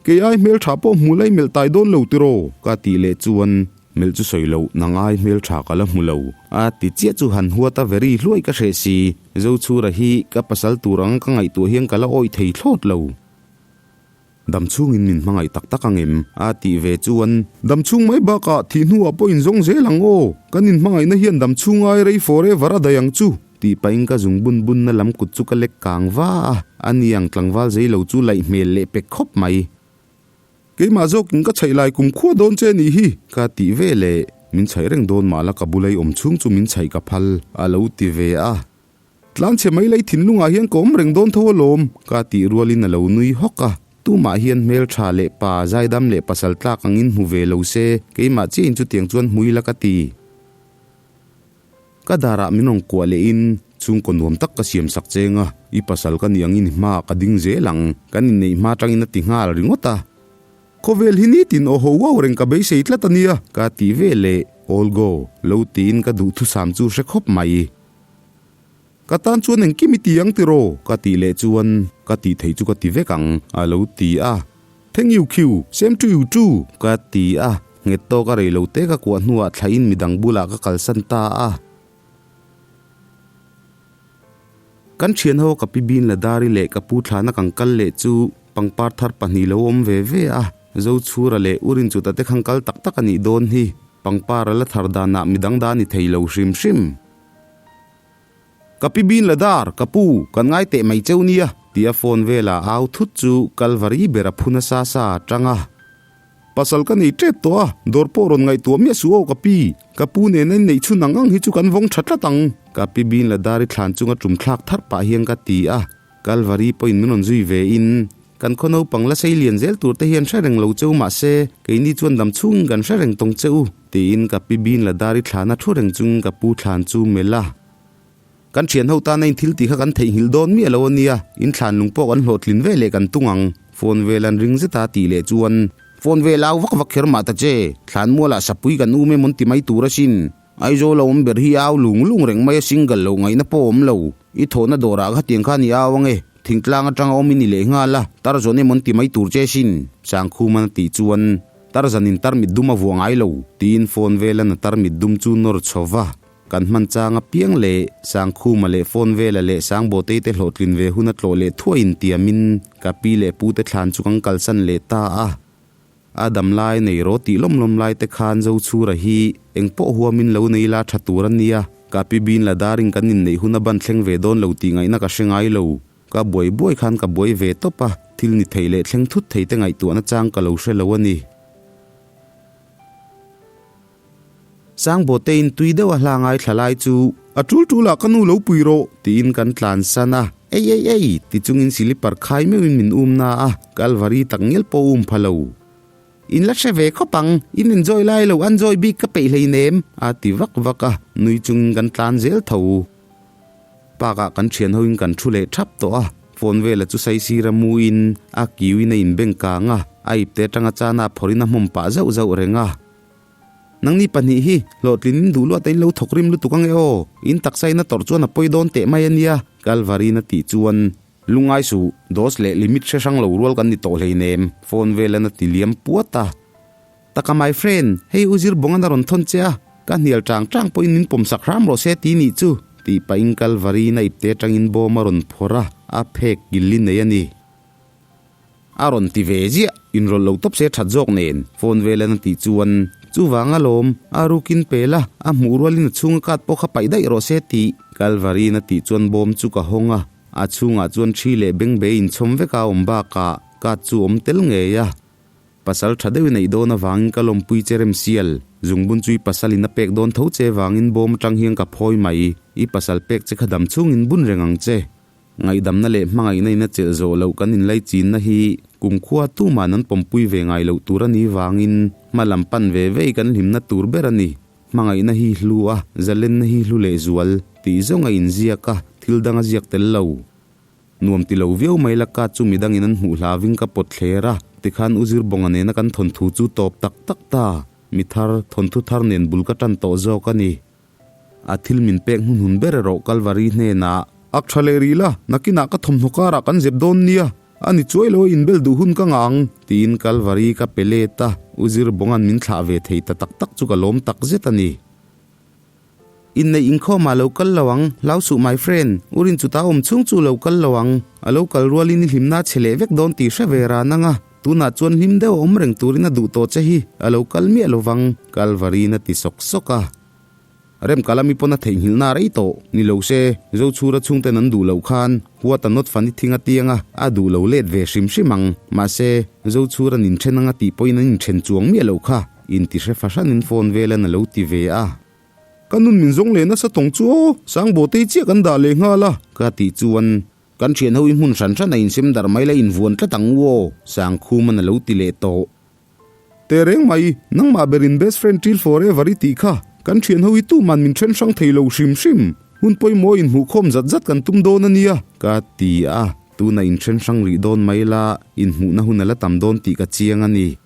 Kei ai hmel tha pawh hmu lai melh tai dawn lo tiraw? Ka tih leh chuan melh chu sawi loh, nang ai hmel tha ka la hmu lo. A ti chiah chu han huat a veri hluai ka hreh si. Zochhura hi ka pasal tur ang ka ngaihtuah hian ka la awih thei thlawt lo. Dam chhungin min hmangaih tak tak ang em? A tih ve chuan. Dam chhung mai bakah thih hnuah pawh inzawng zel ang aw. Kan inhmangaihna hian dam chhung ai rei forever a daih ang chu. Tih pahin ka zung bun bunna lam kut chu ka lek kang va a, a ni ang tlangval zei lo chu laih hmel leh pek khawp mai. Keimah zawkin ka chhaih lai kum khua dawn che nih hi. Ka tih ve leh, min chhaih reng dawn mah la ka bulai awm chhung chu min chhaih ka phal, a lo ti ve a. Tlanchhe mai lei thinlungah hian ka awm reng dawn tho alawm. Ka tih rualin a lo nui hawk a, tumah hian hmeltha leh pa zaidam leh pasal tlak angin hmu ve lo se, keimah chiahin chutiang chuan hmui la ka ti. Ka darah min rawn kuah lehin, Chhungkaw nuam tak ka siam sak cheng a, i pasal ka nih angin hma ka ding zel ang, kan inneih hma atangin a ti nghal ringawt a. Khawvel hi nitin aw ho uau reng ka beisei tlat a nia. Ka ti ve leh, All go, lo tiin ka duhthusam chu hre khawp mai. Ka tan chuan engkim i ti ang tiraw? Ka tih leh chuan, Ka tih theih chu ka ti vek ang, a lo ti a. Thank you khiu, same to you too, ka ti a. Nghet tawk a rei lo te ka kuah hnuah thlain midang bulah ka kalsan ta a. Kan thian ho ka pi bin la dari leh ka pu thlana kan kal leh chu pangpar thar pahnih lo awm ve ve a. Zochhura leh Urinchuta te khan kal tak tak a nih dawn hi. Pangpar a la thar danah midang dah a ni thei lo hrim hrim. Ka pi bin la dar, ka pu, kan ngai teh mai cheu nia, tia phone vela au thut chu Kalvari ber a phu nasa sa a tang a. Pasal ka nei tep tawh a, dawr pawh rawn ngaihtuah miah suh aw ka pi, ka pu nena in neih chhun ang ang hi chu kan vawng tha tlat ang. Ka pi bin la dar i thlan chunga tum thlak thar pah hian ka ti a, Kalvari pawhin min rawn zui ve in, kan khaw naupang la sei lian zel tur te hian hre reng lo cheu mahse, keini chuan dam chhungin kan hre reng tawng che u, tiin ka pi bin la dar i thlana thu reng chungin ka pu thlan chu melh a. Kan thian ho tana in thil tih kha kan theihnghilh dawn miah lo a nia, in thlan lung pawh kan hlawhtlin ve leh kan tung ang, phone vel an ring zet a tih leh chuan, Phone vel au vak vak kher mah ta che, thlan mualah sapui kan um em an ti mai tur asin, Aizawl a awm ber hi au lung lung reng mai a single loh ngaihna pawh awm lo, i thawhna dawrah khatiang khan i au ange. Thingtlang atanga awm i ni leh nghal a, Tarzan emaw an ti mai tur che sin, Sangkhuman a tih chuan Tarzan-in tarmit dum a vuah ngai lo, tiin phone velan a tarmit dum chu nawr chho va. Kan hman chang apiang leh Sangkhuma leh phone vela leh Sangbawtei te hlawhtlin ve hun a tlawh leh thuai intiamin ka pi leh pu te thlan chu kan kalsan leh ta a. A dam lai nei rawh tih lawm lawm lai te khan Zochhura hi eng pawh huamin lo nei la tha tur a nia, ka pi bin la darin kan inneih hun a ban thleng ve dawn lo tih ngaihna ka hre ngai lo. Ka buai buai khan ka buai ve tawp a, thil ni thei leh thleng thut thei te ngaihtuahna chang ka lo hre lo a ni. Sangbawtein tui deuh a hla ngaithla lai chu. A tul tul ah ka nu lo pui rawh. Tiin kan tlan san a, Ei ei ei! ti chungin silipar khai meuhin min um na a, Kalvari tak ngial pawh um pha lo. In la hre ve khawp ang, in enjoy lai lo enjoy bik ka peih hleinem, a ti vak vak a, nui chungin kan tlan zel tho. Park ah kan thian hoin kan thu leh thap tawh a, phone vela chu saisir a muin a kiuin a inbeng kang a, a ipte atanga chana phawrhin a hmawm pah zauh zauh reng a. Nangni pahnih hi hlawhtlin in duh luat a in lo thawk rim lutuk ange aw, in taksa in a tawrh chuan a pawi dawn teh mai a nia, Kalvari in a tih chuan lungngai suh, dose leh limit hre hrang lo rual kan ni tawh hleinem, phone velan a ti liam puat a. Taka my friend, hei u zir bawng an a rawn thawn che a, ka hnial tang tang pawhin min pawm sak hram rawh se ti nih chu, tih pahin Kalvari in a ipte atangin bawm a rawn phawrh a, a phek kil i nei a ni. A rawn ti ve ziah, inrawlh lo tawp se that zawk nen phone velan a tih chuan chuvang alawm, a rukin pel a, a hmuh rualin a chhunga card pawh kha paih daih rawh se tih Kalvari'n a tih chuan bawm chu ka hawng a, a chhungah chuan thi leh bengbeh inchhawm vek a awm bakah card chu awm tel ngei a. Pasal tha deuhin a i dawn avangin ka lawmpui che rem sial, zungbun chu i pasalin a pek dawn tho che vangin bawm atang hian ka phawi mai, i pasal pek che kha dam chhungin bun reng ang che. Ngaihdamna leh hmangaihna in a chelh zawh loh kan inlaichinna hi kumkhua tuman an pawmpui ve ngai loh tur a nih vangin hma lam pan ve vei kan hlimna tur ber a ni. Hmangaihna hi hlu a, zalenna hi hlu leh zual tih zawng a inziak a, thil dang a ziak tel lo. Nuam ti lo viau mai la ka chu midangin an hmuh hlavin ka pawt thler a, tikhan U Zirbawnga nena kan thawnthu chu tawp tak tak ta. Mi thar, thawnthu thar nen bul ka tan tawh zawk a ni. A thil min pek hnuhnun ber erawh Kalvari hnenah. Ak tha leh rih la, nakinah ka thawmhnaw karah kan zep dawn nia, a ni chuai lo a inbel duh hun ka ngah ang, tiin Kalvari ka pe let a, U Zirbawnga'n min thlah ve thei ta tak tak chu ka lawm tak zet a ni. Inneih inkhawmah lo kal lo ang, hlau suh my friend, U Rin chutah awm chhung chu lo kal lo ang, a lo kal rualin i hlimna a chhe leh vek dawn tih hre ve ran ang a, tunah chuan hlim deuh a awm reng turin a duh tawh che hi, a lo kal miah lo vang, Kalvari'n a ti sawk sawk a. Rem Kalami pawn a theihnghilhna a rei tawh ni lo se, Zochhura chhungten an duh loh khan huat a nawt fani thing a tiang a, a duh lo let ve hrim hrim ang. Mahse, Zochhura'n inthen anga tih pawhin an inthen chuang miah loh kha, inti hre fahranin phone velan a lo ti ve a. Ka nun min zawng leh nasa tawng chu aw, Sangbawtei chiah kan dah leh nghal a. Ka tih chuan, Kan thian ho i hmun hran hran a insem darh mai la invuan tlat ang u aw, Sangkhuman a lo ti leh tawh. Teh reng mai, nangmah berin best friend till forever i tih kha, kan thian ho hi tuman min then hrang thei lo hrim hrim. Hun pawimawh inhmuhkhawm zat zat kan tum dawn a nia. Ka ti a, tuna inthen hrang rih dawn mai la, inhmuhna hun a la tam dawn tih ka chiang a ni.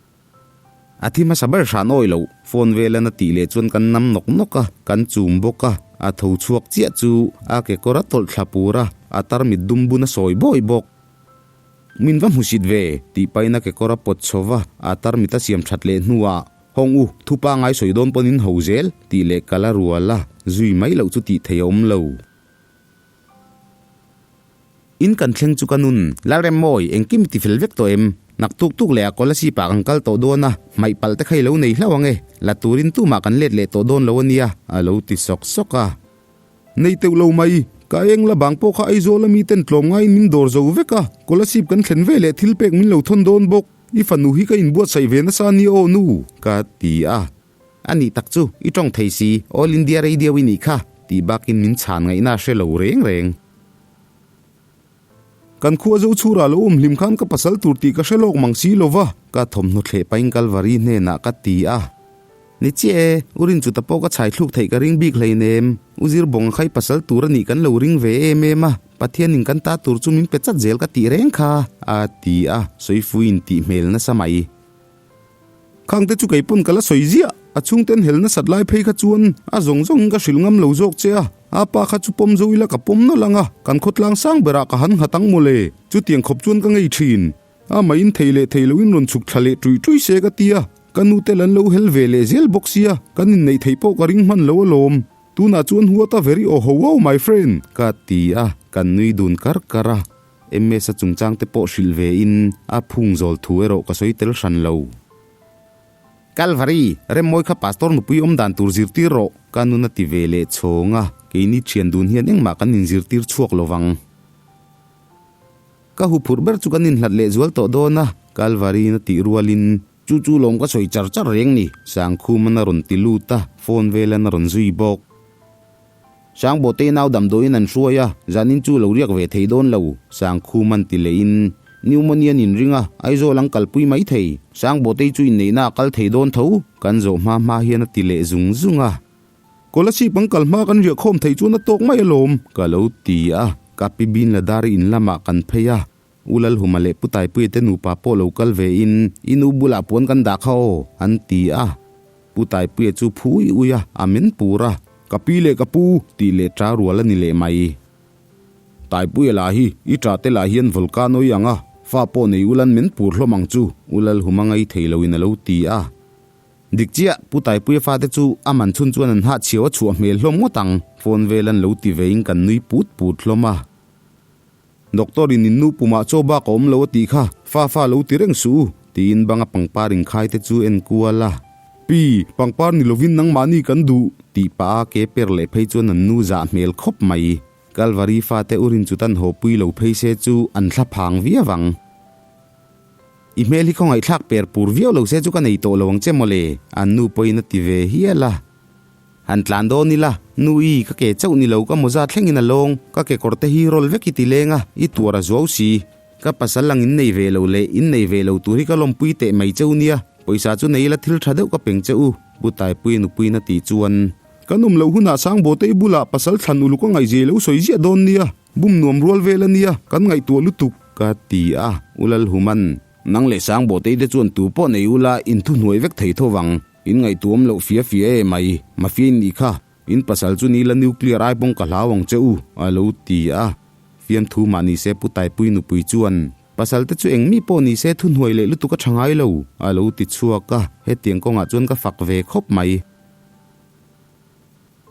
A thi hmasa ber hran awi loh, phone velan a tih leh chuan kan nam nawk nawk a, kan chum bawk a, a tho chhuak chiah chu a kekawr a tawlh thla pur a, a tarmit dum bun a sawi bawi bawk. Min va hmusit ve, tih pahin a kekawr a pawt chho va, a tarmit a siam that leh hnuah, Hawng u, thu pangai sawi dawn pawn in ho zel, tih leh kal a rual a, zui mai loh chu tih thei a awm lo. In kan thleng chu ka nun, Lalremmawi, engkim i ti fel vek tawh em? Nak tuk tuk leh a Kolasib ah kan kal tawh dawn a, hmaih palh te kha i lo nei hlauh ang e, la turin tumah kan let leh tawh dawn lo a nia, a lo ti sawk sawk a. Nei teuh lo mai, ka eng la bang pawh kha Aizawl a miten tlawm ngaiin min dawr zo vek a, Kolasib kan thlen ve leh thil pek min lo thawn dawn bawk, i fanu hi ka inbuatsaih ve nasa a nia aw nu, ka ti a. A nih tak chu, i tawng thei si, All India Radio i nih kha, tih bakin min chhan ngaihna a hre lo reng reng. Kan khua zo chhurah lo awm hlim khan ka pasal tur tih ka hre lawk mang si lo va. Ka thawmhnaw thleh pahin Kalvari hnenah ka ti a. Ni chiah e, u rin chuta pawh ka chhai thluk theih ka ring bik hleinem. U zir bawng a khai pasal tur a nih kan lo ring ve em em a, Pathianin kan ta tur chu min pe chat zel ka tih reng kha, a ti a, sawifuiin tih hmel nasa mai. Khangte chu kei pawn ka la sawi ziah, a chhungten hel nasat lai phei kha chuan a zawng zawngin ka hrilh ngam lo zawk che a. A pa kha chu pawm zo ila ka pawm nawlh ang a, kan khawtlang sang berah ka han nghat ang mawle. Chutiang khawp chuan ka ngei thin. A mah-in thei leh thei loin rawn chhuk thla leh ṭuih ṭuih se ka ti a, ka nu tel an lo hel ve leh zel bawk sia, kan inneih theih pawh ka ring hman lo alawm. Tunah chuan huat a very aw ho wow my friend! Ka ti a, kan nui dun kar kar a. MS-a chungchang te pawh hrilh ve in a phung zawl thu erawh ka sawi tel hran lo. Calvary, Remmawi kha pastor nupui awm dan tur zirtir rawh, ka nun a ti ve leh chhawng a, keini thian dun hian engmah kan inzirtir chhuak lo vang. Ka huphurh ber chu kan inhlat leh zual tawh dawn a, Calvary-in a tih rualin, Chu chu lawm ka sawi char char reng ni, Sangkhuman a rawn ti lut a, phone velan a rawn zui bawk. Sangbawhtei nau damdawiin an hruai a, zanin chu lo riak ve thei dawn lo, Sangkhuman ti lehin, Pneumonia nin ring a, Aizawl an kalpui mai thei, Sangbawhtei chu inneihna a kal thei dawn tho, kan zawh hma hma hian a ti leh zung zung a. Kolasib an kal hma kan riah khawm thei chuan a tawk mai alawm, ka lo ti a, ka pi bin la dar in lamah kan phei a, U Lalhuma leh Pu Taipuia te nupa pawh lo kal ve in, I nu bulah puan kan dah kha aw, an ti a. Pu Taipuia chu phu ui ui a, a men pur a. Ka pi leh ka pu, tih leh ṭa rual a ni leh mai. Taipuia lah hi, i ṭa te lah hian volcano i ang a, fa pawh nei ulan men pur hlawm ang chu, U Lalhuma ngai thei loin a lo ti a. Dik chiah, Pu Taipuia fate chu a man chhun chuan an hahchhiau a chhuah hmel hlawm ngawt ang, phone vel an lo ti vein kan nui put put hlawm a. Doctor in in nu pumah chaw bak a awm lo a tih kha, fa fa lo ti reng suh u, tiin banga pangpar inkhai te chu en kual a. Pi, pangpar ni lovin nangmahni kan duh, tih pah a ke per leh phei chuan an nu zah hmel khawp mai. Kalvari fate urin chutan haw pui lo phei se chu an thla phang viau ang. I hmel hi khawngaihthlak per pur viau lo se chu ka nei tawh lo ang che mawle, an nu pawhin a ti ve hial a. Han tlan dawn ila, nu i, ka ke chauh ni lo ka mawza thlengin a lawng, ka kekawr te hi rawl vek i ti leng a, i tuar a zuau si. Ka pasal lang in nei ve lo leh in nei ve lo tur hi ka lawmpui teh mai cheu nia, pawisa chu nei ila thil tha deuh ka peng che u, Pu Taipuia nupuiin a tih chuan. Kan awm loh hunah Sangbawte i bulah pasal thlan uluk a ngaihzia i lo sawi ziah dawn nia, bum nuam rual vel a nia, kan ngaihtuah lutuk. Ka ti a, U Lalhuman, nang leh Sangbawte i te chuan tu pawh nei ula in thuhnuai vek thei tho vang. In ngaihtuam loh fia fia e mai, mafia in nih kha, in pasal chu ni la nuclear ai pawng ka hlau ang che u, a lo ti a. Fiamthu mah ni se Pu Taipui nupui chuan, Pasal te chu eng mi pawh ni se thuhnuai leh lutuk a tha ngai lo, a lo ti chhuak a, hetiang kawngah chuan ka fak ve khawp mai.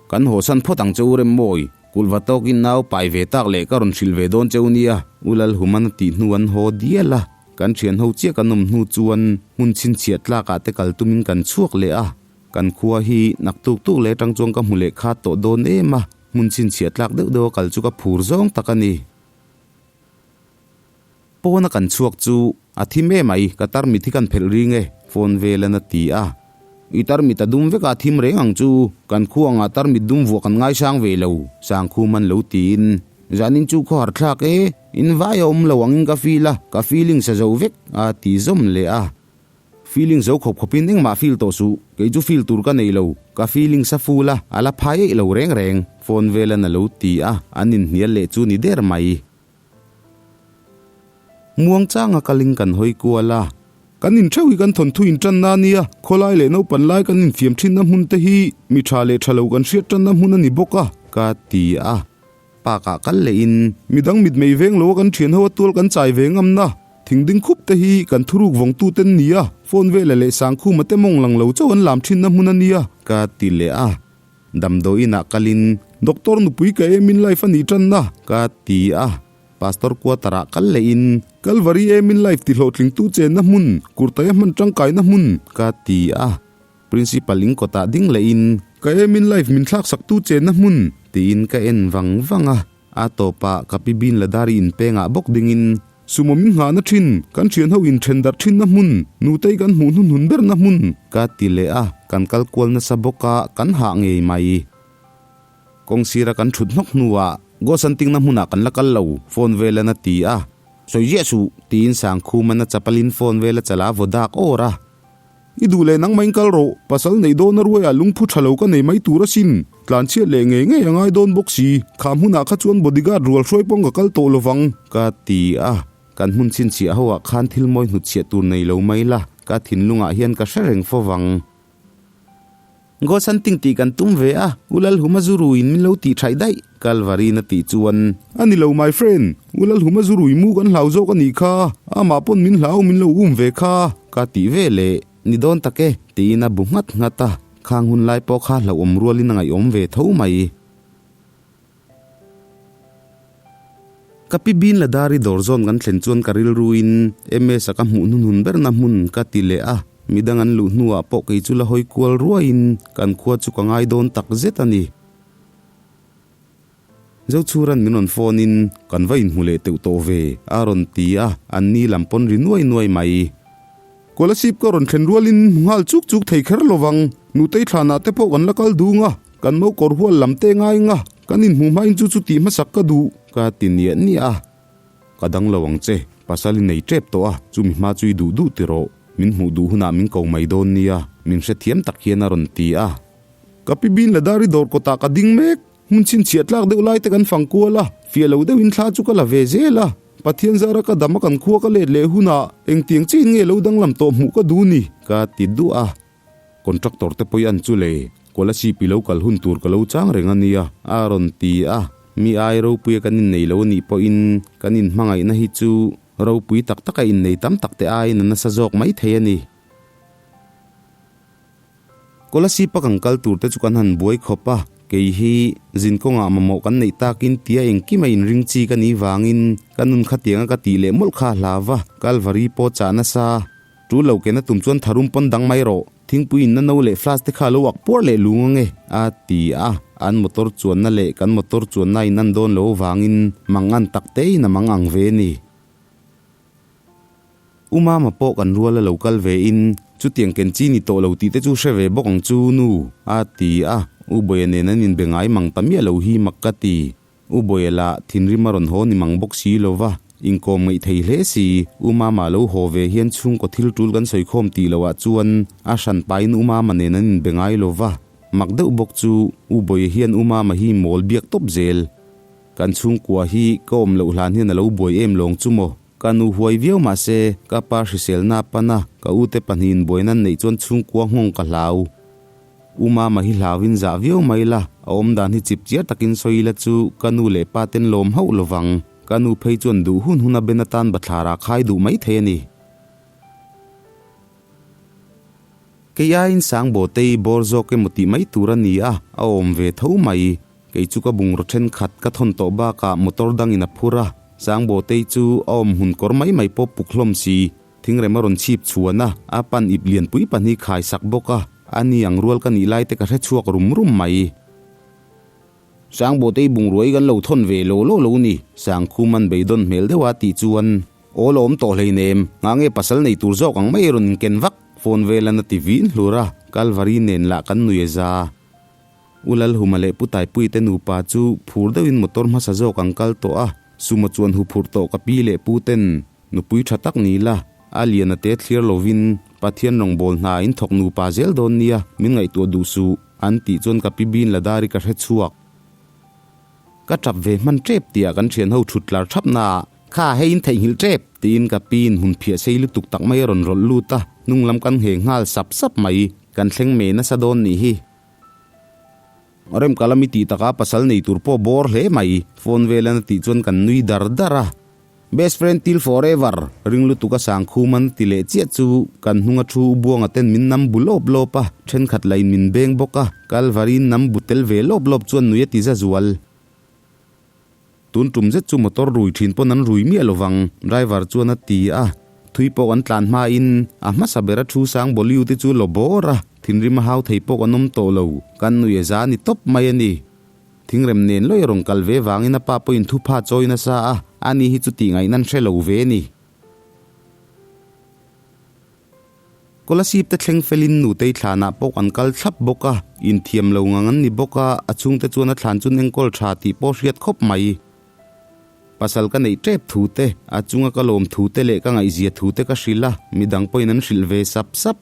Kan hawsan phawt ang che u Remmawi, kulh va tawkin nau pai ve tak leh ka rawn hrilh ve dawn che u nia, U Lalhuman a tih hnu an haw dial a, kan thian ho chiah kan awm hnu chuan hmun chhinchhiah tlakah te kal tumin kan chhuak leh a, kan khua hi nak tuk tuk leh atang chuan ka hmu leh khat tawh dawn em a, hmun chhinchhiah tlak deuh deuh a kal chu ka phur zawng tak a ni. Pawna kan chhuak chu a thim em ai, ka tarmit hi kan phelh ring e, phone velan a ti a. I tarmit a dum vek a thim reng ang chu, kan khu angah tarmit dum vuah kan ngaisang ve lo, Sangkhum an lo tiin. Zanin chu khawhar thlak e, in vai a awm lo angin ka feel a, ka feeling sa zo vek, a ti zawm leh a. Feeling zo khawp khawpin engmah feel tawh suh, kei chu feel tur ka nei lo, ka feeling sa full a, a la phai eih lo reng reng, phone velan a lo ti a, an inhnial leh chu ni der mai. Muang changa kalin kan hawi kual a. Kan intheuh hi kan thawnthu intanna a nia, khawlai leh naupan lai kan infiam thinna hmun te hi mi tha leh tha lo kan hriat tanna hmun a ni bawk a, ka ti a. Park-ah kal lehin. Midang mitmei veng lo a kan thian ho a tual kan chai ve ngamna, thing ding khup te hi kan thuruk vawngtu ten nia, phone vela leh sangkhuma te mawng lang lo chauh an lam thinna hmun a nia, ka ti leh a. Damdawiin ah kalin. Doctor nupui ka em in life a nih tanna. Ka ti a, Pastor quarter ah kal lehin. Calvary em in life ti hlawhtlingtu chenna hmun, kurtai a hman tangkaina hmun. Ka ti a, Principal in kawtah ding lehin. Ka em in life min thlaksaktu chenna hmun. Tiin ka en vang vang a, a tawpah ka pi bin ladari inpengah bawk dingin. Sumo min nghahna thin, kan thian ho in then darh thinna hmun, nutei kan hmuh hnuhnun berna hmun. Ka ti leh a, kan kal kual nasa bawk a, kan hah ngei mai. Kawng sira kan thut hnawk hnuah Ghost an tingna hmunah kan la kal lo, phone velan a ti a. Sawi ziah suh, tiin Sangkhuman a chapalin phone vel a chala vaw dak awr a. I duh leh nangmah in kal rawh, pasal neih dawn a ruaiah lungphu tha lo ka nei mai tur asin. Tlanchhiat leh ngei ngei a ngai dawn bawk si, kha hmunah kha chuan bodyguard rual hruai pawng ka kal tawh lovang. Ka ti a, kan hmun chhinchhiah ho ah khan thil mawi hnutchhiah tur nei lo mai la, ka thinlungah hian ka hre reng fo vang. Ghost hunting tih kan tum ve a, U Lalhuma zu ruiin min lo tih thaih daih, Kalvari'n a tih chuan. A ni lo my friend, U Lalhuma zu rui mu kan hlau zawk a nih kha, amah pawn min hlau min lo um ve kha, ka tih ve leh. Ni dawn tak e, tiin a bu nghat nghat a, khang hun lai pawh kha hlauhawm rualin a ngaihawm ve tho mai. Ka pi bin la dar i dawr zawn kan thlen chuan ka rilruin MS-a ka hmuh hnunhun berna hmun ka ti leh a, midang an luh hnuah pawh kei chu la hawi kual ruaiin kan khua chu ka ngai dawn tak zet a ni. Zochhuran min rawn phone in kan va inhmu leh teuh tawh ve a rawn ti a, an ni lam pawn ri nuai nuai mai. Kolasib ka rawn thlen rualin hmu nghal chuk chuk thei kher lovang, nutei thlanah te pawh kan la kal dung a, kan mo kawr hual lam te ngai nga, kan inhmuh hmain chu chu tih hmasak ka duh. Ka ti niah niah a, ka dang lo ang che, pasal i nei tep tawh a, chumi hma chu i duh duh ti rawh, min hmuh duh hunah min ko mai dawn nia, min hrethiam tak hian a rawn ti a. Ka pi bin la dar i dawr kawtah ka ding mek. Hmun chhinchhiah tlak deuh lai te kan fang kual a, fiah lo deuhin thla chu ka la ve zel a. Pathian zara ka dam a kan khua ka let leh hunah engtiang chiin nge lo danglam tawh hmuh ka duh ni? Ka ti duah a. Contractor te pawh i an chu le, Kolasib i lo kal hun tur ka lo chang reng a nia, a rawn ti a. Mi ai ropuia kan innei lo anih pawhin kan inhmangaihna hi chu ropui tak taka innei tam tak te aiin a nasa zawk mai thei a ni. Kolasib-a kan kal tur te chu kan han buai khawp a, kei hi zin kawngah mamawh kan neih takin tia engkim a inring chi ka nih vangin ka nun khatianga ka tih leh mawlh kha a hlau a, Kalvari pawh chah nasa. Tul lo kena tum chuan tharum pawn dang mai rawh, thingpui inna no leh flask te kha a lo ak puar leh lung ange, a ti a, an motor chuanna leh kan motor chuanna in an dawn lo avangin mangan tak tein a mang ang ve a ni. U Mama pawh kan rual a lo kal ve in, chutiang ken chi ni tawh lo tih te chu hre ve bawk ang chu nu, a ti a, U Bawia nen an inbe ngai mang ta miah lo hi mak ka ti. U Bawia lah thinrim a rawn haw ni mang bawk si lo va, inkawm ngaih thei hle si, U Mama lo haw ve hian chhungkaw thil tul kan sawi khawm tih loh ah chuan a hran pahin U Mama nen an inbe ngai lo va, mak deuh bawk chu U Bawia hian U Mama hi mawl biak tawp zel. Kan chhungkua hi ka awm loh hlan hian a lo buai em lawng chu maw? Ka nu huai viau mah se, ka pa hriselna a pan a, ka ute pahnihin buaina an neih chuan chhungkua nghawng ka hlau. U Mama hi hlauin zah viau mai la, a awm dan hi chip chiar takin sawi ila chu ka nu leh pa ten lawm hauh lovang. Ka nu phei chuan duh hun hun a ben atan bathlar ah khai duh mai thei a ni. Kei aiin Sangbawtei bawr zawk emaw tih mai tur a ni a, a awm ve tho mai. Kei chu ka bungraw thenkhat ka thawn tawh bakah motor dangin a phur a, Sangbawtei chu a awm hmun kawr mai mai pawh puk hlawm si. Thingrem a rawn chhip chhuan a, a pan ip lianpui pahnih khai sak bawk a, a ni ang rual ka nih lai te ka hre chhuak rum rum mai. Sangbawtei bungruai kan lo thawn ve lo lo lo ni, Sangkhuman beidawn hmel deuh a tih chuan. Aw la awm tawh hleinem, ngah nge pasal nei tur zawk ang mai rawn inken vak? Phone velan a ti vin hlur a, Kalvari nen lah kan nui a za. U Lalhuma leh Pu Taipui te nupa chu phur deuhin motor hmasa zawk an kal tawh a, Sumo chuan hu phurh tawh ka pi leh pu ten nupui tha tak ni la, a lian a te thlir lovin Pathian rawngbâwl hna in thawk nupa zel dawn nia, min ngaihtuah duh suh, an tih chuan ka pi bin la dar i ka hre chhuak. Ka tap ve hman tep tih ah kan thian ho thut tlar thap na ah, Kha hei in theihnghilh tep, tiin ka pi in hmun phiah sei lutuk tak mai a rawn rawlh lut a, hnung lam kan ngheng nghal sap sap mai, kan thleng me nasa dawn nih hi. Remkalami tih takah pasal nei tur pawh bawr hle mai, phone velan a tih chuan kan nui dar dar a. Best friend till forever, ring lutuk a sang khum an ti leh chiah chu kan hnung a thu buanga ten min nam bu lawp lawp a, thenkhat la in min beng bawk a, Kalvari in nam bu tel ve lawp lawp chuan nui a ti za zual. Tun tum zet chu motor rui thin pawn an rui miah lovang, driver chuan a ti a, thui pawh kan tlan hma in a hmasa ber a thu sang Boliu te chu lo bawr a, thinrim a hau thei pawh kan awm tawh lo, kan nui a za ni tawp mai a ni. Thingrem nen lawih a rawn kal ve vangin a pa pawhin thupha chawi nasa a, ani hi chu tih ngaihna an hre lo ve ni. Kolasib te thleng felin nutei thlanah pawh kan kal thlap bawk a, inthiam lo ngang an ni bawk a, a chhungte chuan a thlan chu enkawl tha tih pawh hriat khawp mai. Pasal ka neih tep thu te, a chunga ka lawm thu te leh ka ngaihzia thu te ka hrilh a, midang pawhin an hrilh ve sap sap.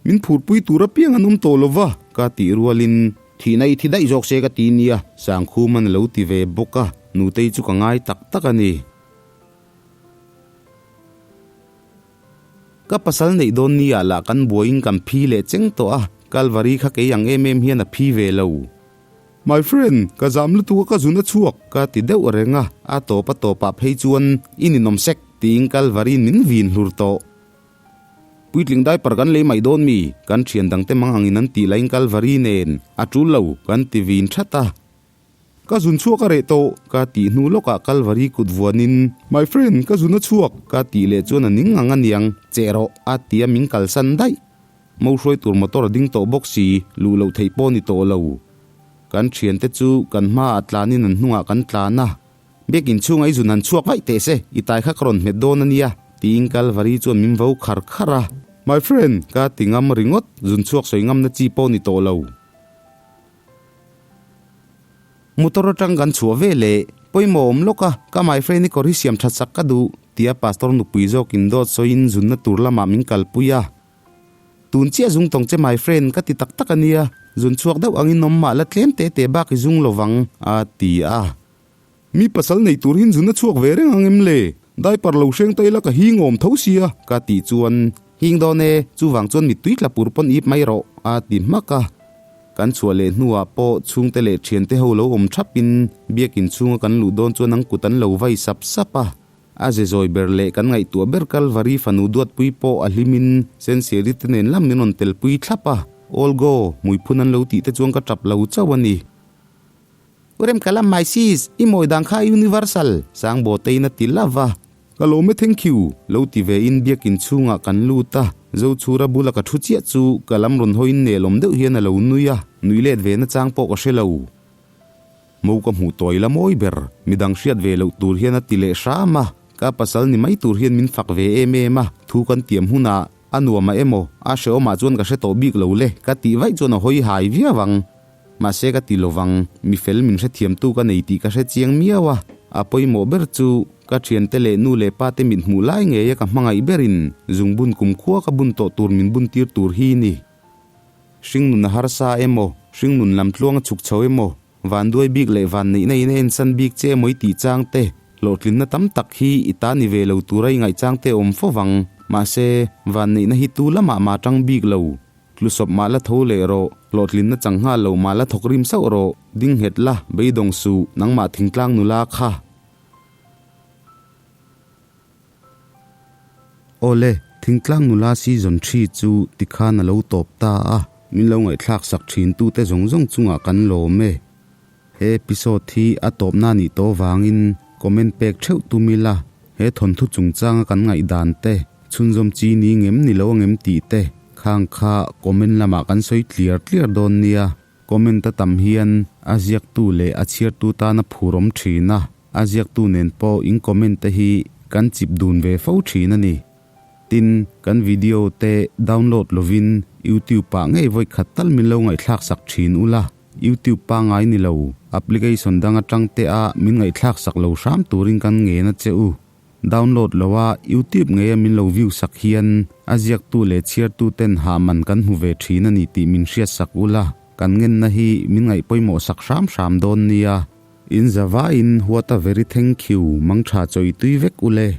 Min phurpui tur apiang an awm tawh lo va, ka tih rualin thihna i thi daih zawk se ka ti nia, Sangkhuman a lo ti ve bawk a, Nutei chu ka ngai tak tak a ni. Ka pasal neih dawn nia lah kan buaiin kan phi leh cheng tawh a, Kalvari kha kei ang em em hian a phi ve lo. My friend, ka zam lutuk a ka zun a chhuak. Ka ti deuh reng a, a tawp a tawpah phei chuan i ninawm sek tiin Kalvari min vin hlur tawh. Puitling diaper kan lei mai dawn mi? Kan thian dangte mang angin an tih laiin Kalvari nen a tul lo kan ti vin that a. Ka zun chhuak a reh tawh. Ka tih hnu lawkah Kalvari kut vuanin. My friend, ka zun a chhuak. Ka tih leh chuan a ning ang a niang, che rawh a ti a min kalsan daih. Mo hruai tur motor a ding tawh bawk si, luh loh theih pawh a ni tawh lo. Kan thiante chu kan hmaah tlanin an hnungah kan tlan a. Biakin chhunga i zun han chhuak vaih teh se, i tai kha ka rawn hmet dawn a nia, tiin Kalvari chuan min vo khar khar a. My friend, ka ti ngam ringawt, zun chhuak sawi ngamna chi pawh a ni tawh lo. Motor atang kan chhuah ve leh, Pawimawh awm lawk a, ka my friend i kawr hi siam that sak ka duh, tia pastor nupui zawkin dawt sawiin zunna tur lamah min kalpui a. Tun chiah zung tawng che my friend ka ti tak tak a nia, zun chhuak deuh angin awm mah la tlem te te bak i zung lovang, a ti a. Mi pasal nei tur hin zun a chhuak ve reng ang em le? Diaper lo hreng ta ila ka hing awm tho sia. Ka tih chuan, Hing dawn e, chuvang chuan mittui tla pur pawn ip mai rawh, a ti hmak a. Kan chhuah leh hnuah pawh chhungte leh thiante ho lo awm thapin biakin chhunga kan luh dawn chuan an kut an lo vai sap sap a. A ze zawi ber leh kan ngaihtuah ber Kalvari fanu duatpui pawh a hlimin Sensiari te nen lam min rawn telpui thlap a. All go, hmuiphun an lo tih te chuan ka tap lo chauh a ni. U rem ka lam mai sis, i mawi dan kha universal, Sangbawtein a ti love a. Ka lawm e thank you, lo ti ve in biakin chhungah kan lut a, Zochhura bula ka thu chiah chu ka lam rawn hawiin nelawm deuh hian a lo nui a, nui let ve na chang pawh ka hre lo. Mo ka hmuh tawi la mawi ber, midang hriat ve loh tur hian a ti leh hram a, ka pasal ni mai tur hian min fak ve em em a, thu kan tiam hunah a nuam a emaw, a hrehawmah chuan ka hre tawh bik lo le, ka tih vaih chuan a hawi hai viau ang. Mahse ka ti lovang, mi fel min hrethiamtu ka nei tih ka hre chiang miau a, a pawimawh ber chu ka thiante leh nu leh pa te mit hmuh lai ngeia ka hmangaih berin zungbun kumkhua ka bun tawh tur min bun tir tur hi ni. Hringnun a harsa emaw, hringnun lam tluang a chhuk chho emaw, vanduai bik leh vanneihna in a ensan bik che emaw i tih chang te, hlawhtlinna tam tak hi i ta ni ve lo tura i ngaih chang te a awm fo vang. Mahse, vanneihna hi tu lamah mah tang bik lo. Tlusawp mah la tho leh rawh, hlawhtlinna chang nghal lo mah la thawk rim sauh rawh, ding nghet la, beidawng suh, nangmah thingtlang nula kha. Awle, thingtlang nula season thi chu tikhan a lo tawp ta a, min lo ngaihthlak sak thin tute zawng zawng chungah kan lawm e. He episode hi a tawpna nih tawh vangin comment pek theuh tum ila, he thawnthu chungchanga kan ngaihdan te, chhunzawm chi ni ngem ni lo angem tih te khang kha comment lamah kan sawi tliar tliar dawn nia. Comment a tam hian a ziaktu leh a chhiartu tana phur awm thin a, a ziaktu nen pawh in comment te hi kan chip dun ve fo thin a ni. Tin, kan video te download lovin YouTube ah ngei vawi khat tal min lo ngaihthlak sak thin ula, YouTube pangai ni lo, application dang atang te a min ngaihthlak sak lo hram turin kan ngen a che u. Download lo a YouTube ngei a min lo view sak hian a ziaktu leh chhiartu ten hah man kan hmu ve thin a ni tih min hriat sak ula, kan ngenna hi min ngaih pawimawh sak hram hram dawn nia. In za vaiin what a very thank you, mangtha chawi tui vek ule.